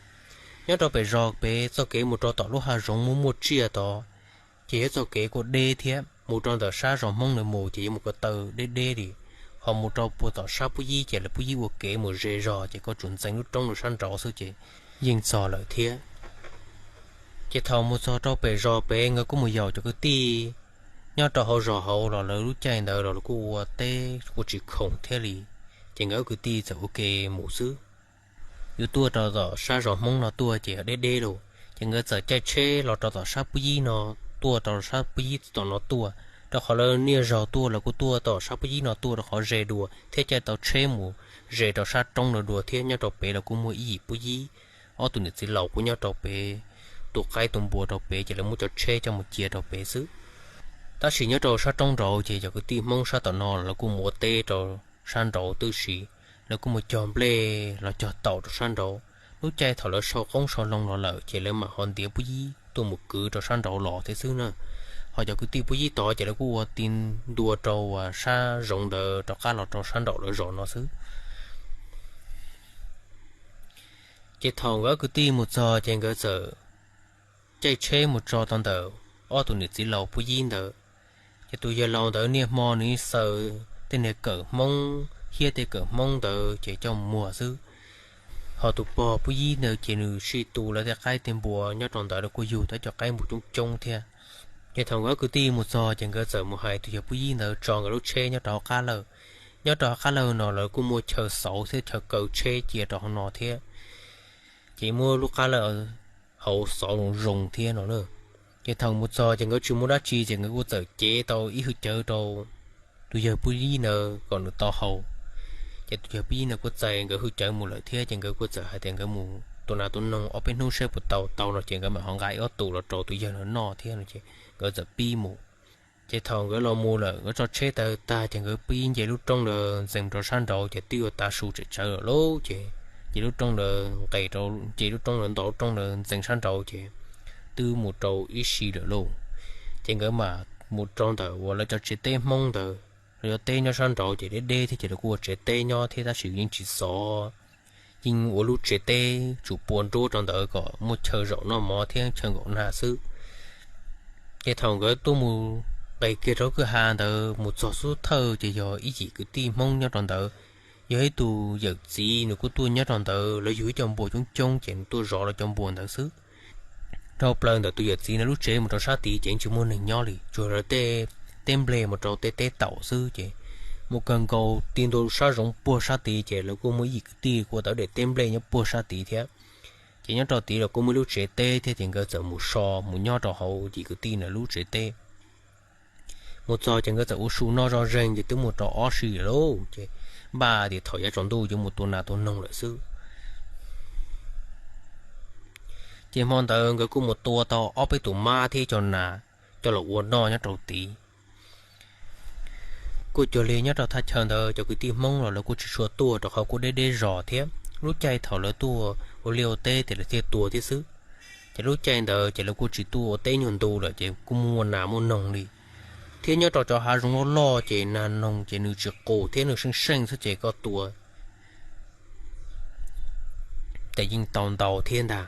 Nyob rau pem zos pem txoj kev mus rau tom lub hav zoov muaj muaj tsiaj tod, ces yog txoj kev kuj deb thiab. Mus rau ntawm sab zos Hmoob ntawd mus ces yuav mus ko taw deb deb li, ho mus rau puag tom sab pub yib ces lawv pub yib ua kev mus ze zog ces koj tsuas ntxeev lub roob rau sab nraud xwb ces yeej txog lawm thiab. Ces thaum mus txog rau pem zos pem nkawd kuj mus yaum cov kwv tij nyob rau hauv zos hauv los lawv lub caij ntawd los lawv kuj ua teb kuj tsis khoom thiab li, ces nkawd kwv tij txawm ua ke mus xwb. Yuav tuaj rau tom sab zos Hmoob no tuaj ces deb deb lauj, ces nkawd txawm caij tsheb los rau tom sab pub yib no, tuaj rau sab pub yib tom no tuaj, rau qhov lawv niaj zaus tuaj lawv kuj tuaj tom sab pub yib no tuaj rau qhov ze dua thiab caij tau tsheb mus ze rau sab roob no dua thiab. Nyob rau pem los kuj muaj ib yim pub yib, ob tug niam txiv laus kuj nyob rau pem, tu qaib tu npua rau pem ces lawv muab cov tsheb coj mus cia rau pem xwb. Tab sis nyob rau sab roob nraud ces cov kwv tij Hmoob sab tom no lawv kuj mus ua teb rau sab nraud tib si, lawv kuj mus cog nplej los cog taum rau sab nraud. Lub caij thaum lawv sau qoob sau loo los lawm ces lawv mam ho ntiav pub yib tuaj mus kwv rau sab nraud los thiab xwb na. Ho cov kwv tij pub yib tod ces lawv kuj ua ti ntua rau sab zoov ntawd rov qab los rau sab nraum lawv zos no xwb. Ces thaum nkawd kwv tij mus txog ces nkawd txawm caij tsheb mus tso tau ntawm ob tug niam txiv laus pub yib ntawd. Ces tus yawg laus ntawd niaj hmo nws xaws tej niag kawm Hmoob thiab tej kawm Hmoob ntawd ces coj mus muag xwb. Ho tus pog pub yib ntawd ces nws sij tu lawv tej qaib tej npua nyob rau ntawd, lawv kuj yug tau cov qaib npua coob coob thiab. Ces thaum nkawd kwv tij mus txog ces nkawd txawm mus hais tus yawg pub yib ntawd tso nkawd lub tsheb nyob rau hauv qab lawj. Nyob rau hauv qab lawj no lawv kuj muaj chaw xauv thiab chaw kaw tsheb cia rau hauv no thiab. Ces muab lub qab lawj hauv xov zoo zoo thiab no na. Ces thaum mus txog ces nkawd tsis muaj dab tsi ces nkawd kuj txawm cev tau ib hwj cawv rau tus yawg pub yib ntawd kom nws tau haus. Ces tus yawg pub yib ntawd kuj txais nkawd hwj cawv mus lawm thiab, ces nkawd kuj txawm hais tias nkawd mus tua nas tua noog ob peb hnub saib puas tau, tau no ces nkawd mam ho nqa ib ob tug los rau tus yawg no noj thiab no ces nkawd txawm pib mus. Ces thaum nkawd los mus lawm, nkawd tso tsheb taw tag ces nkawd pib nce lub roob ntawd ntxees rau sab nraud ces twb yuav tav su tsem tsawv lawm lauj. Ces nce lub roob ntawd nqes rau, nce lub roob ntawd nto lub roob ntawd ntxees sab nraud ces twb mus rau ib si lawm lauj. Ces nkawd mam mus rau ntawm uas lawv cov tsev teb Hmoob ntawd, lawv cov teb nyob sab nraud ces deb deb thiab ces lawv kuj ua tsev teb nyob thiab tab sis yeej tsis xov, yeej ua lub tsev teb tsum pua nruab rau ntawd kom muaj chaw zaum noj mov thiab chaw nkaum nag xwb. Ces thaum nkawd tuaj mus nqes kiag rau kwj ha ntawd mus txog xub thawj ces yog ib yim kwv tij Hmoob nyob rau ntawd, yog ib tug yawm txiv nws kuj tuaj nyob rau ntawd, lawv yug ib co npua coob coob ces nws tuaj zov lawv cov npua ntawd xwb. Dhau plaws ntawm tus yawm txiv ntawd lub tsev mus rau sab tid ces yeej tsis muaj neeg nyob li, tsuas yog lawv tej teb nplej mus rau tej teb taum xwb. Ces mus kawg nkaus ti ntua sab zoov puag sab tid ces lawv kuj muaj ib yim kwv tij kuj tau daim teb nplej nyob puag sab tid thiab. Ces nyob rau tid los kuj muaj ib lub tsev teb thiab, ces nkawd txawm mus so mus nyob rau hauv yim kwv tij ntawd lub tsev teb. Mus txog ces nkawd txawm ua su noj zoj zeeg ces twb mus rau ob sij lawm lauj, ces npaj tias thaum yav tsaus ntuj yuav mus tua nas tua noog lawm xwb. Ces hmo ntawd nkawd kuj mus tua tau ob peb tus mab thiab ib co nas coj los ua noj nyob rau tid. Kuj cuag li nyob rau thaj chaw ntawd cov kwv tij Hmoob los lawv kuj tsis tshua tuaj rau qhov kuj deb deb zos thiab, lub caij thaum lawv tuaj ua liaj ua teb ces lawv thiaj tuaj thiab xwb. Ces lub caij ntawd ces lawv kuj tsis tuaj ua teb nyuag ntu lawm ces kuj muaj nas muaj noog li. Thiab nyob rau cov hav zoov loj loj ces nas noog ces nws tsis qus thiab nws seej seej xwb ces koj tua ces yeej tau ntau thiab ntag.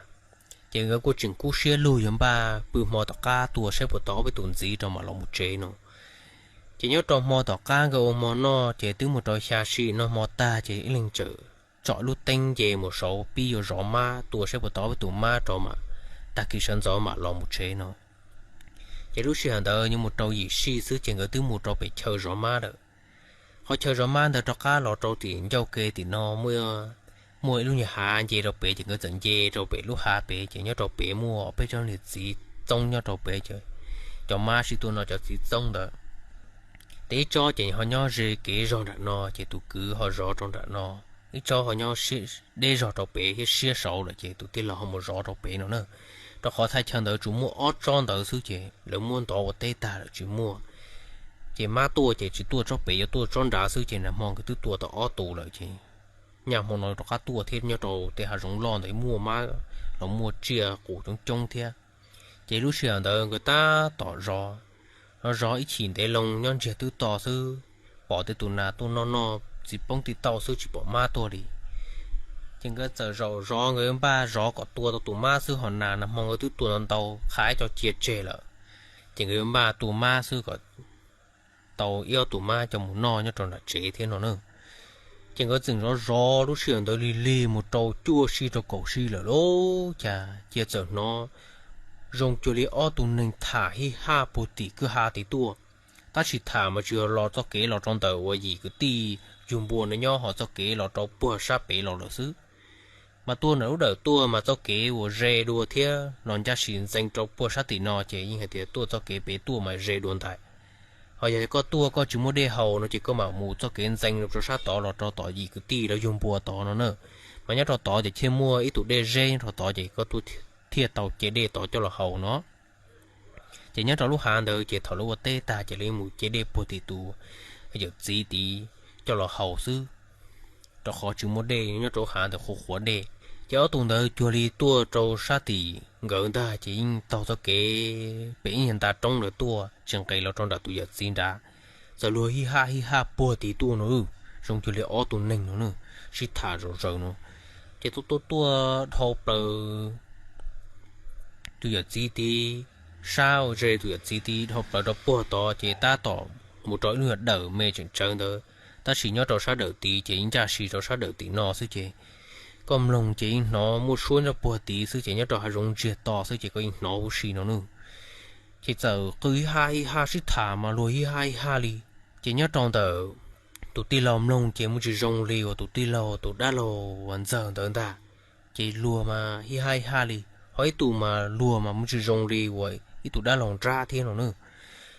Ces nkawd kuj tseem kub siab lug yuav npaj pw hmo tom qab tua saib puas tau ob peb tus ntxiv rau mam los mus tsev no. Ces nyob rau hmo tom qab nkawd ua hmo noj ces twb mus rau xya sij noj hmo tag ces ib leeg txawm tsom lub teeb nce mus saud pib yuav zov mab tua saib puas tau ob peb tus mab rau mam tag kis sawv ntxov mam los mus tsev no. Ces lub sij hawm ntawd yuav mus rau yim sij xwb ces nkawd twb mus rau pem chaw zov mab lawm. Qhov chaw zov mab ntawd rov qab los rau tim ncauj ke tim no muaj ib lub nyuag hav nce rau pem ces nkawd txawm nce rau pem lub hav pem ces nyob rau pem muaj peb tsob niag txiv txoob nyob rau pem ces cov mab sib tuaj noj cov txiv txoob ntawd. Ces ib tsob ces ho nyob ze kev zog nram no ces tus kwv ho zov rau nram no, ib tsob ho nyob deb zog rau pem thiab siab saud lawm ces tus tij laug ho mus zov rau pem no na. Rau qhov thaj chaw ntawd tsuas muaj ob tsob ntawd xwb ces lawv muab ntov ua teb tag lawm tsis muaj. Ces mab tuaj ces tsis tuaj tsob pem, yuav tuaj tsob nrad xwb ces nag hmo nkawd twb tua tau ob tus lawm ces nyaj hmo no rov qab tuaj thiab, nyob rau tej hav zoov loj ntawd muaj mab los muaj tsiaj qus coob coob thiab. Ces lub sij hawm ntawd nkawd tab tom zov, zov zov ib chim ntev loo nyob ntsiag twb to xwb, pom tej tus nas tuaj noj noj txiv poob tej tauj xwb tsis pom mab tuaj li. Ces nkawd txawm zaum zov, nkawd npaj zov kom tua tau tus mab xwb ho nas nag hmo nkawd twb tua ntau ntau qhav coj cia tseg lawm. Ces nkawd npaj tua mab xwb kom tau ib ob tus mab coj mus noj nyob rau nram tsev thiab no na. Ces nkawd txawm zov zov lub sij hawm ntawd lig lig mus rau cuaj sij rau kaum sij lawm lauj, cas cia txawm hnov zoo cuag li ob tug neeg tham hij haj puag tim kwj ha tid tuaj. Tab sis tham mas tsis yog los txoj kev los rau ntawm uas yim kwv tij yug npua no nyob, ho txoj kev los rau puag sab pem los lawm xwb. Mas tuaj ntawm lub dawm tuaj mas txoj kev uas ze dua thiab los ncaj sis ntxeev rau puag sab tim no ces yeej hais tias tuaj txoj kev pem tuaj mas ze dua ntais. Ho yog koj tuaj koj tsis muaj dej haus no ces koj mam mus txoj kev ntxeev rau sab tod los rau tom yim kwv tij lawv yug npua tod no na. Mas nyob rau tod ces thiaj muaj ib tug dej zeb nyob rau tod ces koj tuaj thiaj tau ce dej tod coj los haus no. Ces nyob rau lub hav ntawd ces thaum lawv ua teb tag ces lawv mus ce dej puag tim tus yawm txiv tid coj los haus xwb, rau qhov tsis muaj dej nyob rau lub hav ntawd qhuav qhuav dej. Ces ob tug ntawd cuag li tuaj rau sab tim nkawd ntag ces yeej taug txoj kev pem ib nyuag nta roob ntawd tuaj tsis nqes los rau nram tus yawm txiv nrad, txawm luag hij haj hij haj puag tid tuaj no, zoo cuag li ob tug neeg no na, sib tham zom zaws no. Ces tuaj tuaj tuaj dhau plaws tus yawm txiv tid, sab ze tus yawm txiv tid dhau plaws rau puag tod ces tab tom mus rau ib lub dawm me tseem tsawv ntawd, tab sis nyob rau sab dawm tid ces yeej ncaj si rau sab dawm tim no xwb ces koj mloog ces yeej hnov muaj suab nyob rau puag tid xwb ces nyob rau hav zoov ntsiag to xwb ces koj yeej hnov huv si no na. Ces txawm qw hij haj hij haj sib tham mas luag hij haj hij haj li. Ces nyob rau ntawm tus tij laug mloog ces muaj tsis zoo li uas tus tij laug tus dab laug uas ntxawg ntawd ntag. Ces luag mas hij haj hij haj li, ho ib tug mas luag mas muaj tsis zoo li uas ib tug dab laug nrab thiab no na.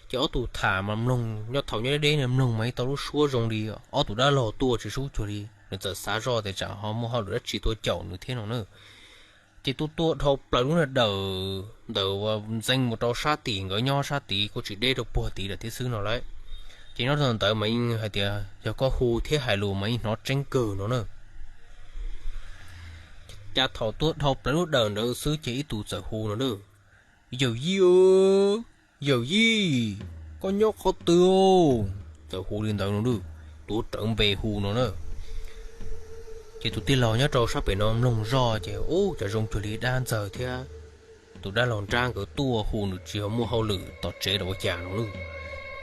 Ces ob tug tham mas mloog nyob thaum nyob deb deb no mloog mas yeej tau lub suab zoo li ob tug dab laug tuaj tsis sub cuag li, nws txawm xav zoj tias tsam ho muaj hauj lwm dab tsi tuaj caum nws thiab no na. Ces tuaj tuaj dhau plaws lub dawm ntawm uas ntxeev mus rau sab tim nkawd nyob sab tid kuj tsis deb rau puag tid lawm thiab xwb no lauj. Ces nyob rau ntawd mas yeej hais tias yog koj hu thiab hais lus mas yeej hnov tseeb kawg no na. Cas thaum tuaj dhau plaws lub dawm ntawd xwb ces ib tus txawm hu no na, yawm yij, yawm yij, koj nyob qhov twg? Txawm hu li ntawd no na, tuav rawv npe hu no na. Ces tus tij laug nyob rau sab pem no mloog zoj ces ub, cas zoo cuag li dab ntxawg thiab tus dab laug nrab nkawd tuaj hu nws tsis yog muaj hauj lwm tom tsev los ua cas no na.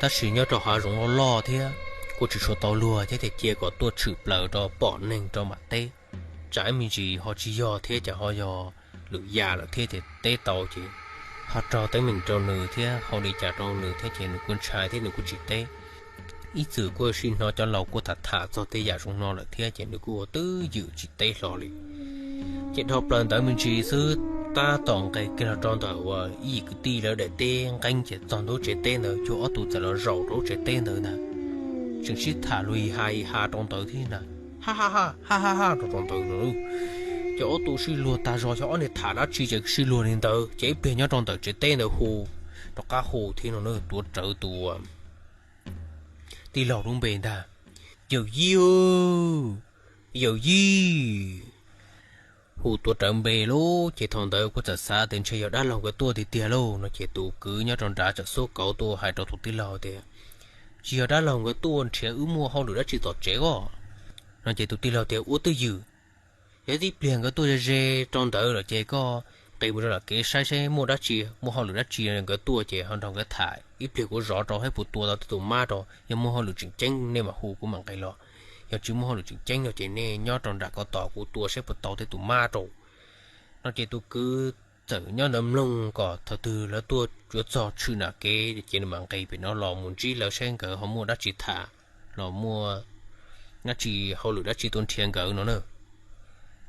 Tab sis nyob rau hav zoov loj loj thiab kuj tsis tshua tau luag thiab ces cia kom tuaj tshwm plaws rau pom neeg rau mam teb. Tsam ib me ntsis ho tsis yog thiab ces ho yog lwm yam lawm thiab ces teb tau ces ho raug teeb meem rau nws thiab hauj li cas rau nws thiab ces nws kuj ntshai thiab nws kuj tsis teb. Ib txwm kuj sij hnov cov laus kuj tham tham txog tej yam zoo no lawm thiab ces nws kuj ua twj ywm tsis teb hlo li. Ces dhau plaws ntawd me ntsis xwb, tab tom nqes kiag los rau ntawm uas ib yim kwv tij lawv daim teb nqeeb ces txog ntua tsev teb ntawd, cuag ob tug txawm los zaum rau lub tsev teb ntawd ntag. Tseem sib tham luag ib ha ib ha rau ntawd thiab ntag, ha ha ha ha ha ha rau ntawd no. Ces ob tug sib luag tag zog, xyov ob niag tham dab tsi ces sib luag li ntawd. Ces ib pliag nyob rau ntawm tsev teb ntawd hu, rov qab hu thiab no, tuav rawv tus tij laug lub npe ntag, yawm yij, yawm yij, hu tuav rawv npe lawm. Ces thaum ntawd kuj txawm xav tias ntshe yog dab laug nkawd tuaj tiag tiag lauj no ces tus kwv nyob rau nrad txawm xub kauv tuaj hais rau tus tij laug tias, tsis yog dab laug nkawd tuaj nrhiav, wb muaj hauj lwm dab tsi tom tsev os no ces tus tij laug tias ua twj ywm, yog tib pliag nkawd tuaj ze ze rau ntawd lawm ces koj nqis mus rau lam kev saib saib muaj dab tsi, muaj hauj lwm dab tsi nkawd tuaj ces ho nrog nkawd tham ib pliag kuv zov rau saib puas tua tau tej tus mab rau, yog muaj hauj lwm tseem ceeb nej mam hu kuv mam nqis los, yog tsis muaj hauj lwm tseem ceeb no ces nej nyob rau nram ko tos kuv tua saib puas tau tej tus mab rau no ces tus kwv txawm nyob ntawd mloog kom thaum twg lawv tuaj yuav txog tshwm nram kev ces nws mam nqis pem no los mus ntsib lawv saib nkawd ho muaj dab tsi tham los muaj dab tsi hauj lwm dab tsi tuaj nrhiav nkawd no na.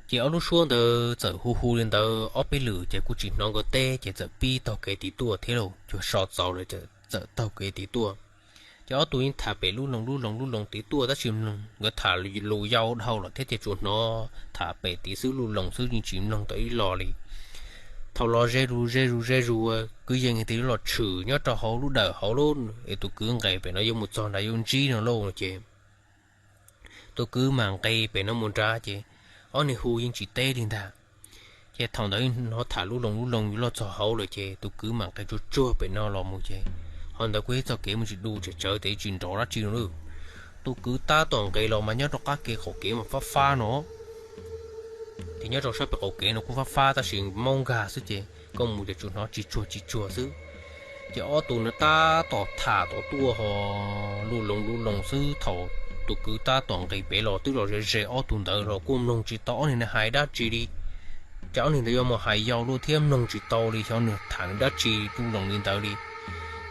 Ces ob lub suab ntawd txawm hu hu li ntawd ob peb lwm ces kuj tsis hnov nkawd teb ces txawm pib taug kev tid tuaj thiab lauj, cuag so txaus lawm txawm taug kev tid tuaj. Ces ob tug yeej tham pem lub loo lub loo lub loo tid tuaj tab sis nkawd tham lus yau dhau lawm thiab ces tsuas hnov tham pem tid xwb lub loo xwb yeej tsis mloog tau ib los li. Thaum los ze zus ze zus ze zus kwv yees tias yuav los tshwm nyob rau hauv lub dawm hauv lub es tus kwv nqes pem no yuav mus txog nrad yuav ntsib no lauj no ces tus kwv mam nqis pem no mus nrad ces ob niag hu yeej tsis teb li ntag. Ces thaum ntawd hnov tham lub loo lub loo yuav los txog hauv lawm ces tus kwv mam nqis tsuag tsuag pem no los mus ces ho ntawd kuj ib txoj kev muaj tsis du tsem tsawv tias tsis nrov dab tsi no lauj. Tus kwv tab tom nqis los mas nyob rau qab kev qaum kev mas fab fab no ces nyob rau sab pem qaum kev no kuj fab fab tab sis maub nkag xwb ces koj mus ces tsuas hnov tsis tsuag tsis tsuag xwb. Ces ob tug no tab tom tham tom tuaj ho lub loo lub loo xwb thaum tus kwv tab tom nqis pem los twb los ze ze ob tug ntawd los kuj mloog tsis tau ob niag hais dab tsi li. Ces ob niag ntawd yuav mus hais yau luaj thiab mloog tsis tau li xyov nws tham nws dab tsi lub loo li ntawd li.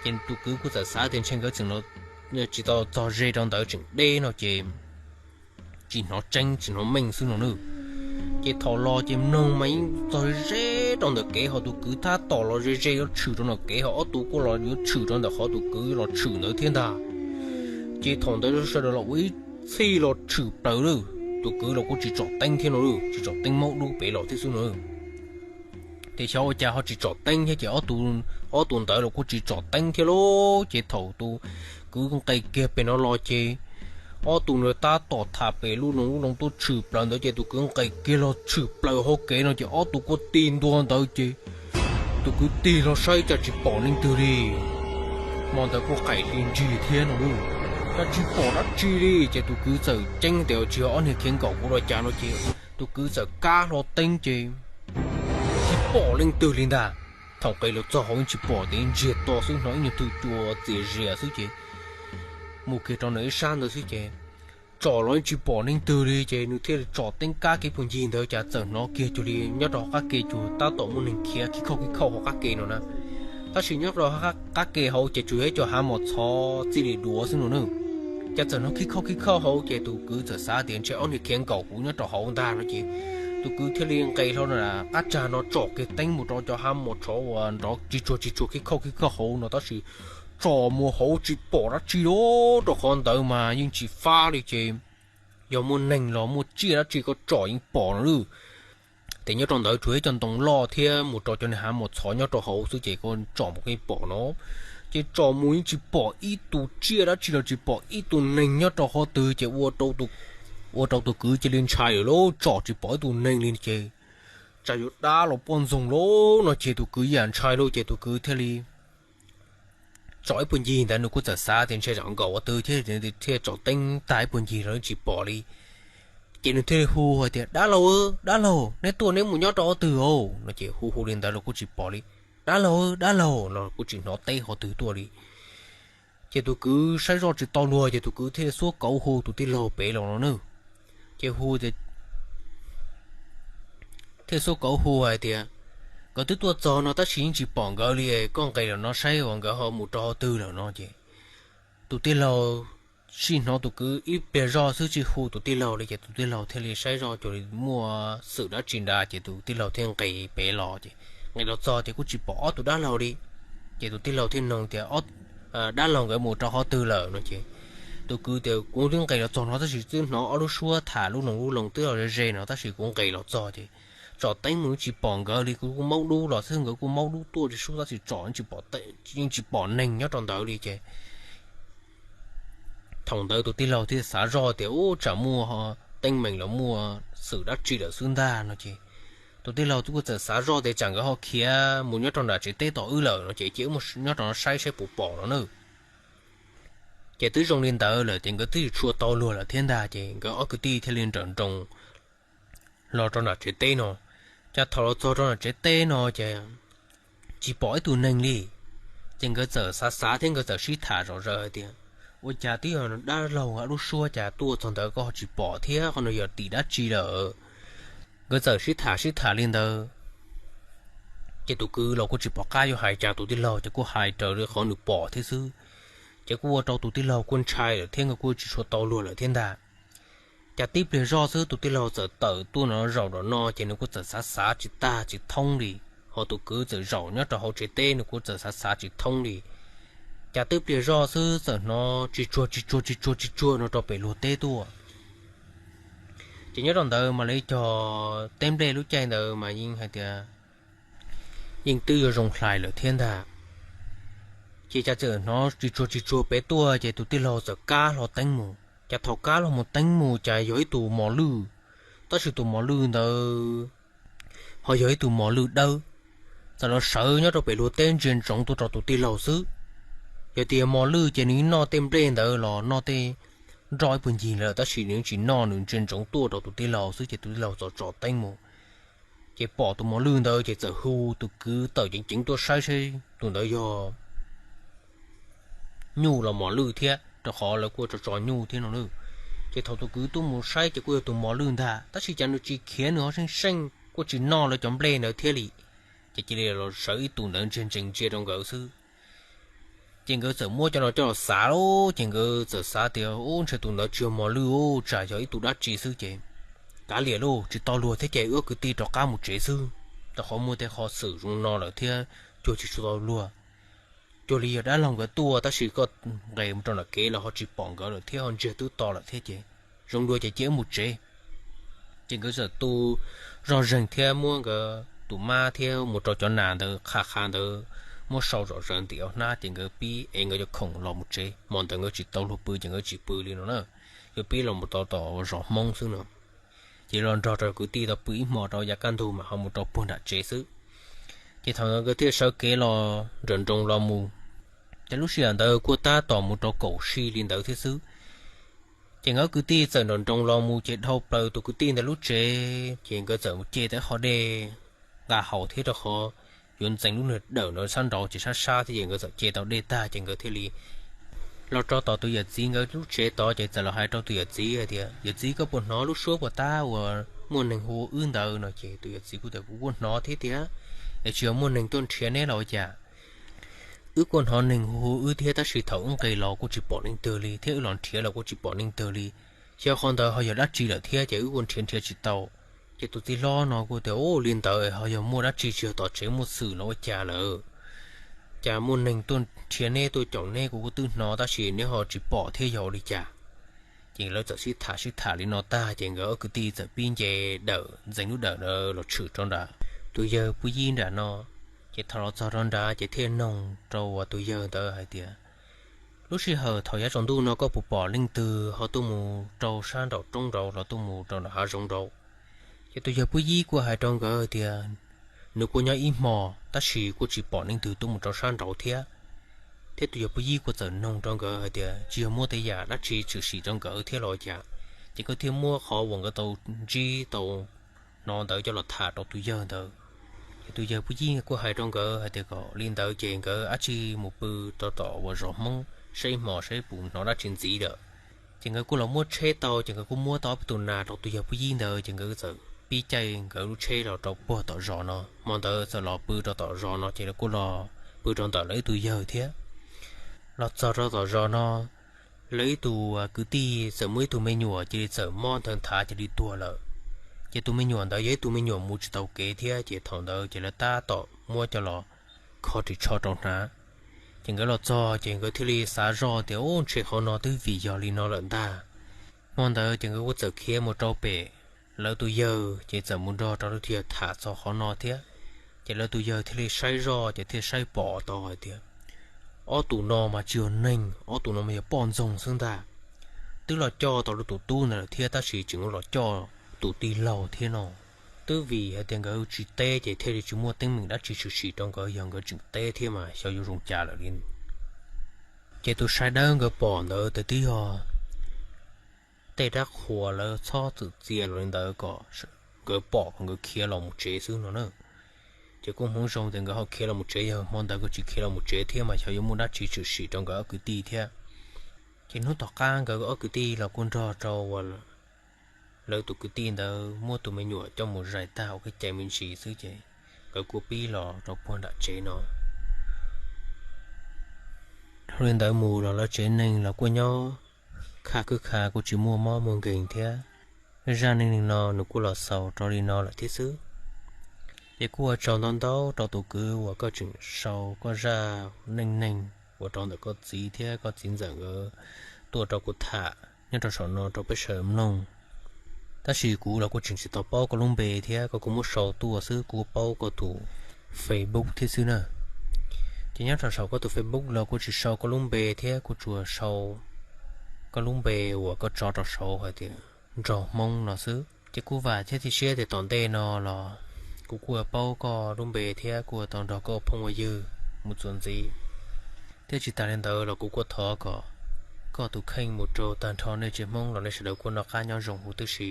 Ces tus kwv kuj txawm xav tias ntshe nkawd tseem tsis tau txog ze rau ntawd tseem deb no ces tsis hnov tseeb tsis hnov meej xwb no nawb. Ces thaum los ces mloog mas yeej txog ze rau ntawm kev ho tus kwv tab tom los ze ze yuav tshwm rau ntawm kev ho ob tug kuj los yuav tshwm rau ntawm qhov tus kwv los tshwm ntawd thiab ntag. Ces thaum ntawd sawv daws los ua ib txhij los tshwm plaws lawm, tus kwv los kuj tsis tsom teeb thiab no, tsis tsom teeb maub dub pem los thiab xwb no. Ces xyov ua cas ho tsis tsom teeb thiab ces ob tug ntawd los kuj tsis tsom teeb thiab lauj. Ces thaum tus kwv nqis kiag pem no los ces ob tug ntawd tab tom tham pem lub loo lub loo tuaj tshwm plaws ntawd ces tus kwv nqis kiag los tshwm plaws hauv kev no ces ob tug kuj tig ntua ntawd ces tus kwv tig los saib cas tsis pom leej twg li. Hmo ntawd kuj qaim hli nrig thiab no, cas tsis pom dab tsi li ces tus kwv txawm ceeb tias tsis yog ob niag khiav nkaum kuv los cas no ces tus kwv txawm kab hlo teeb ces tsis pom leej twg li ntag. Thaum nqis los txog hauv tsis pom tias ntsiag to xwb, hnov ib nyuag twg cua txias zias xwb ces mus kiag rau nws ib sab ntawd xwb ces tsom los yeej tsis pom leej twg li ces nws thiaj li tsom teeb kab kev puag ncig ntawd cas txawm hnov kiag cuag li nyob rau hauv qab ke cuag tab tom muaj neeg khiav khib khauj khib khauj hauv qab ke no na. Tab sis nyob rau qab ke hauv ces tsuas yog ib co hav mos txhov txij li duav xwb no na. Cas txawm hnov khib khauj khib khauj hauv ces tus kwv txawm xav tias ntshe ob niag khiav nkaum kuv nyob rau hauv ntag no ces tus kwv thiaj li nqes hlo qab tsag no tsom kiag teeb mus rau cov hav mos txhov uas nrov tsis tsuag tsis tsuag khib khauj khib khauj hauv no tab sis tsom mus hauv tsis pom dab tsi li, rau qhov ntawd mas yeej tsis fab li ces yog muaj neeg los muaj tsiaj dab tsi koj tsom yeej pom no lawm. Ces nyob rau ntawd tsuas ib co ntoo loj thiab mus rau cov niag hav mos txhov nyob rau hauv xwb ces koj tsom mus yeej pom no. Ces tsom mus yeej tsis pom ib tug tsiaj dab tsi los tsis pom ib tug neeg nyob rau qhov twg ces ua rau tus kwv cia li ntshai lawm lauj, tsom tsis pom ib tug neeg li ces tsam yuav dab los poj ntxoog lauj no ces tus kwv yam ntshai lauj ces tus kwv thiaj li tsom ib puag ncig ntawd nws kuj txawm xav tias ntshe zaum nkaum ua twg thiab thiaj tsom teeb tag ib puag ncig los tsis pom li. Ces nws thiaj li hu hais tias dab laug, dab laug neb tuaj neb mus nyob rau qhov twg os no ces hu hu li ntawd los kuj tsis pom li. Dab laug, dab laug los kuj tsis hnov teb qhov twg tuaj li. Ces tus kwv saib zoj tsis tau luag ces tus kwv thiaj xuab kauv hu tus tij laug pem los no na. Ces hu thiaj xuab kauv hu hais tias, nkawd twb tuaj txog no tab sis yeej tsis pom nkawd li, koj nqis los no saib uas nkawd ho mus rau qhov twg lawm no ces tus tij laug sij hnov tus kwv ib pliag zoj xwb tsis hu tus tij laug li ces tus tij laug thiaj li saib zoj cuag li muaj xwm dab tsi nrad ces tus tij laug thiaj nqis pem los ces nqis los txog ces kuj tsis pom ob tug dab laug li. Ces tus tij laug thiaj nug tias, dab laug nkawd mus rau qhov twg lawm no ces tus kwv tias kuv twb nqis los txog no tab sis twb hnov ob lub suab tham lub loos lub loos twb los ze ze no tab sis kuv nqis los txog ces tsom teeb mus tsis pom nkawd li, kuv kuj maub dub los xwb nkawd kuj maub dub tuaj tsis sub tab sis tsom yeej tsis pom neeg nyob rau ntawd li ces thaum ntawd tus tij laug thiaj xav zoj tias ub tsam muaj teeb meem los muaj xwm dab tsi lawm xwb ntag no ces tus tij laug kuj txawm xav zoj tias tsam nkawd ho khiav mus nyob rau nram tsev teb tom wb lawm no ces cia wb mus nyob rau no saib saib puas pom no na. Ces twb zoo li ntawd lawm ces nkawd twb tsis tshua tau luag lawm thiab ntag ces nkawd ob kwv tij thiaj li nrawm nroos los rau nram tsev teb no. Ces thaum los txog rau nram tsev teb no ces tsis pom ib tug neeg li. Ces nkawd txawm xav xav thiab nkawd txawm sib tham zom zaws hais tias ua cas twb yog dab laug lub suab cas tuaj txog ntawd koj ho tsis pom thiab qhov no yog tim dab tsi lawm. Nkawd txawm sib tham sib tham li ntawd ces tus kwv los kuj tsis pom qab yuav hais cas tus tij laug ces kuj hais raws li qhov nws pom thiab xwb. Ces kuj ua rau tus tij laug kuj ntshai lawm thiab nkawd kuj tsis tshua tau luag lawm thiab ntag. Ces tib pliag zoj xwb tus tij laug txawm tawm tuaj no zaum nram no ces nws kuj txawm xav xav tsis tag tsis thoob li, ho tus kwv txawm zaum nyob rau hauv tsev teb nws kuj txawm xav xav tsis thoob li. Ces tib pliag zoj xwb txawm hnov tsis tsuag tsis tsuag tsis tsuag tsis tsuag no rau pem luag teb tuaj. Ces nyob rau ntawd mas li cog teb nplej lub caij ntawd mas yeej hais tias yeej twb yuav zoo hlais lawm thiab ntag. Ces cas txawm hnov tsis tsuag tsis tsuag pem tuaj ces tus tij laug txawm kab hlo teeb mus. Ces thaum kab hlo mus teeb mus ces yog ib tug mos lwj, tab sis tus mos lwj ntawd ho yog ib tug mos lwj dawb, txawm los sawv nyob rau pem luag teb ntsia ntsoov tuaj rau tus tij laug xwb. Yog tias mos lwj ces nws noj tej nplej ntawd los noj tej nroj ib puag ncig lawm tab sis nws tsis noj, nws ntsia ntsoov tuaj rau tus tij laug xwb ces tus tij laug txawm tsom teeb mus. Ces pom tus mos lwj ntawd ces txawm hu tus kwv tawm ceev ceev tuaj saib saib tus ntawd yog nyuj los mos lwj thiab rau qhov lawv kuj tso tso nyuj thiab no na. Ces thaum tus kwv tuaj mus saib ces kuj yog tus mos lwj ntag tab sis cas nws tsis khiav nws ho seej seej kuj tsis noj lawv cov nplej ntawd thiab li. Ces cia li los sawv ib tug ntawd ntsia ntsees ntsia rau nkawd xwb. Ces nkawd txawm muab cov no coj los xav lauj, ces nkawd txawm xav tias ub ntshe tus ntawd tsis yog mos lwj ub tsam yog ib tug dab tsi xwb ces kav liam lauj tsis tau luag thiab ces wb ob kwv tij rov qab mus tsev xwb, rau qhov muaj tej qhov xwm zoo no lawm thiab cuag tsis tau luag. Cuag li yog dab laug nkawd tuaj tab sis koj nqes mus rau nram kev los ho tsis pom nkawd lawm thiab ho ntsiag twb to lawm thiab ces zoo dua ces cia wb mus tsev. Ces nkawd txawm tu zoj zeeg thiab muab nkawd tus mab thiab mus rau cov nas ntawd qha qha ntawd muab sau zom zaws ntim hauv hnab ces nkawd pib ev nkawd cov khoom los mus tsev. Hmo ntawd nkawd tsis tau luag pw ces nkawd tsis pw li no na, yuav pib los mus tau tom zos Hmoob xwb no. Ces los nrog rau kwv tij tau pw ib hmo rau yav kaj ntug mas ho mus rau puag nram tsev xwb. Ces thaum ntawd nkawd thiaj sawv kev los nrawm nroos los mus. Ces lub sij hawm ntawd kuj tab tom mus rau kaum sij li ntawd thiab xwb. Ces nkawd kwv tij txawm nrawm nroos los mus ces dhau plaws tus kwv tij ntawd lub tsev ces nkawd txawm mus ce tau qhov dej nqa haus thiab rau qhov yuav ntxeev lub niag dawm ntawd sab nraud ces sab sab thiab ces nkawd txawm ce tau dej tag ces nkawd thiaj li los rau tom tus yawm txiv nkawd lub tsev tod ces txawm los hais rau tus yawm txiv hais tias yawm txiv koj puas hnov lub suab puas tab uas muaj neeg hu wb ntawd no ces tus yawm txiv kuj tias kuv kuj hnov thiab tiag, es tsis yog muaj neeg tuaj nrhiav neb los ua cas? Wb kuj hnov neeg hu hu wb thiab tab sis thaum wb nqis los kuj tsis pom leej twg li thiab wb los nrhiav los kuj tsis pom leej twg li. Xyov qhov ntawd ho yog dab tsi lawm thiab ces wb kuj nrhiav nrhiav tsis tau. Ces tus txiv hlob no kuj tias ub li ntawd ho yog muaj dab tsi tsis yog tom tsev muaj xwm los ua cas lawm? Cas muaj neeg tuaj nrhiav neb tuaj caum neb kuv kuj twb hnov tab sis neb ho tsis pom thiab yog ua li cas? Ces lawv txawm sib tham sib tham li no tag ces nkawd ob kwv tij txawm pib nce dawm ntxeev lub dawm ntawd los tshwm rau nram tus yawg Pub Yib nram no. Ces thaum los txog rau nrad ces thiaj noog rau uas tus yawg ntawd hais tias lub sij hawm thaum yav tsaus ntuj no koj puas pom leej twg ho tuaj mus rau sab nraum roob nraud los tuaj mus rau nram hav zoov nraud? Ces tus yawg Pub Yib kuj hais rau nkawd tias nws kuj nyob ib hmo tab sis kuj tsis pom leej twg tuaj mus rau sab nraud thiab. Thiab tus yawg Pub Yib kuj txawm noog rau nkawd hais tias tsis yog muaj tej yam dab tsi tshwm sim rau nkawd thiab los cas, ces nkawd thiaj muab qhov uas nkawd tau ntsib tau hnov ntawd coj los tham rau tus yawg ntawd. Ces tus yawg Pub Yib kuj hais rau nkawd hais tias kom li ntawd ces nkawd dab tsi mus pw rau tom uas zos Hmoob saib hmo saib puas hnov dab tsi ntxiv lawm. Ces nkawd kuj los muab tsheb tau, ces nkawd kuj muab tau ob peb tus nas rau tus yawg pub yib ntawd, ces nkawd txawm pib caij nkawd lub tsheb los rau puag tom zos no. Hmo ntawd txawm los pw rau tom zos no, ces lawv kuj los pw rau ntawm lawv ib tug yawg thiab. Los txog rau tom zos no, lawv ib tug kwv tij txawm muaj ib tug me nyuam cia li txawm mob nthav nthav cia li tuag lawm. Ces tus me nyuam ntawd yog ib tug me nyuam mus tsis tau kev thiab, ces thaum ntawd ces lawv tab tom muab coj los kho ris tsho rau hnav. Ces nkawd los txog ces nkawd thiaj li xav zoj tias, Ub, ntshe qhov no twb vim yog li no lawm ntag. Hmo ntawd ces nkawd kuj txawm khiav mus rau pem lawv tus yawg, ces txawm mus nrog rau lawv tus yawg tham txog qhov no thiab. Ces lawv tus yawg thiaj li saib zoj, ces thiaj saib pom tau hais tias ob tus no mas tsis yog neeg, ob tus no mas yog poj ntxoog xwb ntag. Twb los coj tau lawv tus tub ntawd lawm thiab, tab sis tseem los coj tus tij laug thiab no. Twb vim hais tias nkawd tsis teb, ces thiaj li tsis muaj teeb meem dab tsi tshwm sim rau nkawd, yog nkawd tseem teb thiab mas xyov yuav zoo cas lawm li. Ces tus sai dawb nkawd pom ntawd twb yog tej rab qhuas lawv txhob txwm txia los li ntawd kom nkawd pom kom nkawd khiav los mus tsev xwb no na. Ces kuj hmoov zoo tias nkawd ho khiav los mus tsev, yog hmo ntawd nkawd tsis khiav los mus tsev thiab mas xyov yuav muaj dab tsi tshwm sim rau nkawd ob kwv tij thiab. Ces hnub tom qab nkawd ob kwv tij los kuj nrog rau lawv tus kwv tij ntawd muab tus me nyuam coj mus zais tag ua kev cai me ntsis xwb, ces nkawd kuj pib los rau puag nram tsev no. Li ntawd mus los lawv tsev neeg los kuj nyob khaj khwb kha, kuj tsis muaj mob muaj nkeeg thiab. Zaj neej neeg no nws kuj los xaus rau li no lawm thiab xwb. Ces kuj ua tsaug ntau ntau rau tus kwv uas koj tseem sau koj zaj neej neeg uas rau ntawm koj txiv thiab koj txiv ntxawm nkawd tuaj rau kuv tham nyob rau saum no rau peb sawv daws mloog. Tab sis kuv los kuj tseem tsis tau paub koj lub npe thiab, koj kuj muab sau tuaj xwb, kuv paub koj tus Facebook thiab xwb na. Ces nyob rau saum koj tus Facebook los kuj tsis sau koj lub npe thiab, kuj tsuas sau koj lub npe uas koj tso rau saum hais tias Nraug Hmoob no xwb. Ces kuj vam thiab cia siab tias tom ntej no los kuv kuj yuav paub koj lub npe thiab kuj yuav tau nrog koj ua phooj ua ywg mus txuas ntxiv. Thiab tsis tas li ntawd los kuv kuj thov kom koj tus kheej mus rau tag nrho nej tsev Hmoob los nej sawv daws kuj noj qab nyob zoo huv tib si.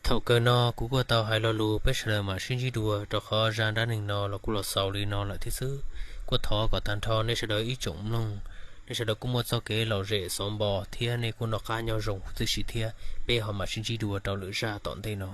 Thaum kawg no kuv kuj tau hais lo lus peb sawv daws mam sib ntsib dua, rau qhov zaj dab neeg no los kuj los xaus li no lawm thiab xwb. Kuj thov kom tag nrho nej sawv daws ib tsoom mloog, nej sawv daws kuj muaj txoj kev lom zem xov npo thiab nej kuj noj qab nyob zoo huv tib si thiab. Peb ho mam sib ntsib dua rau lwm zaj tom ntej no.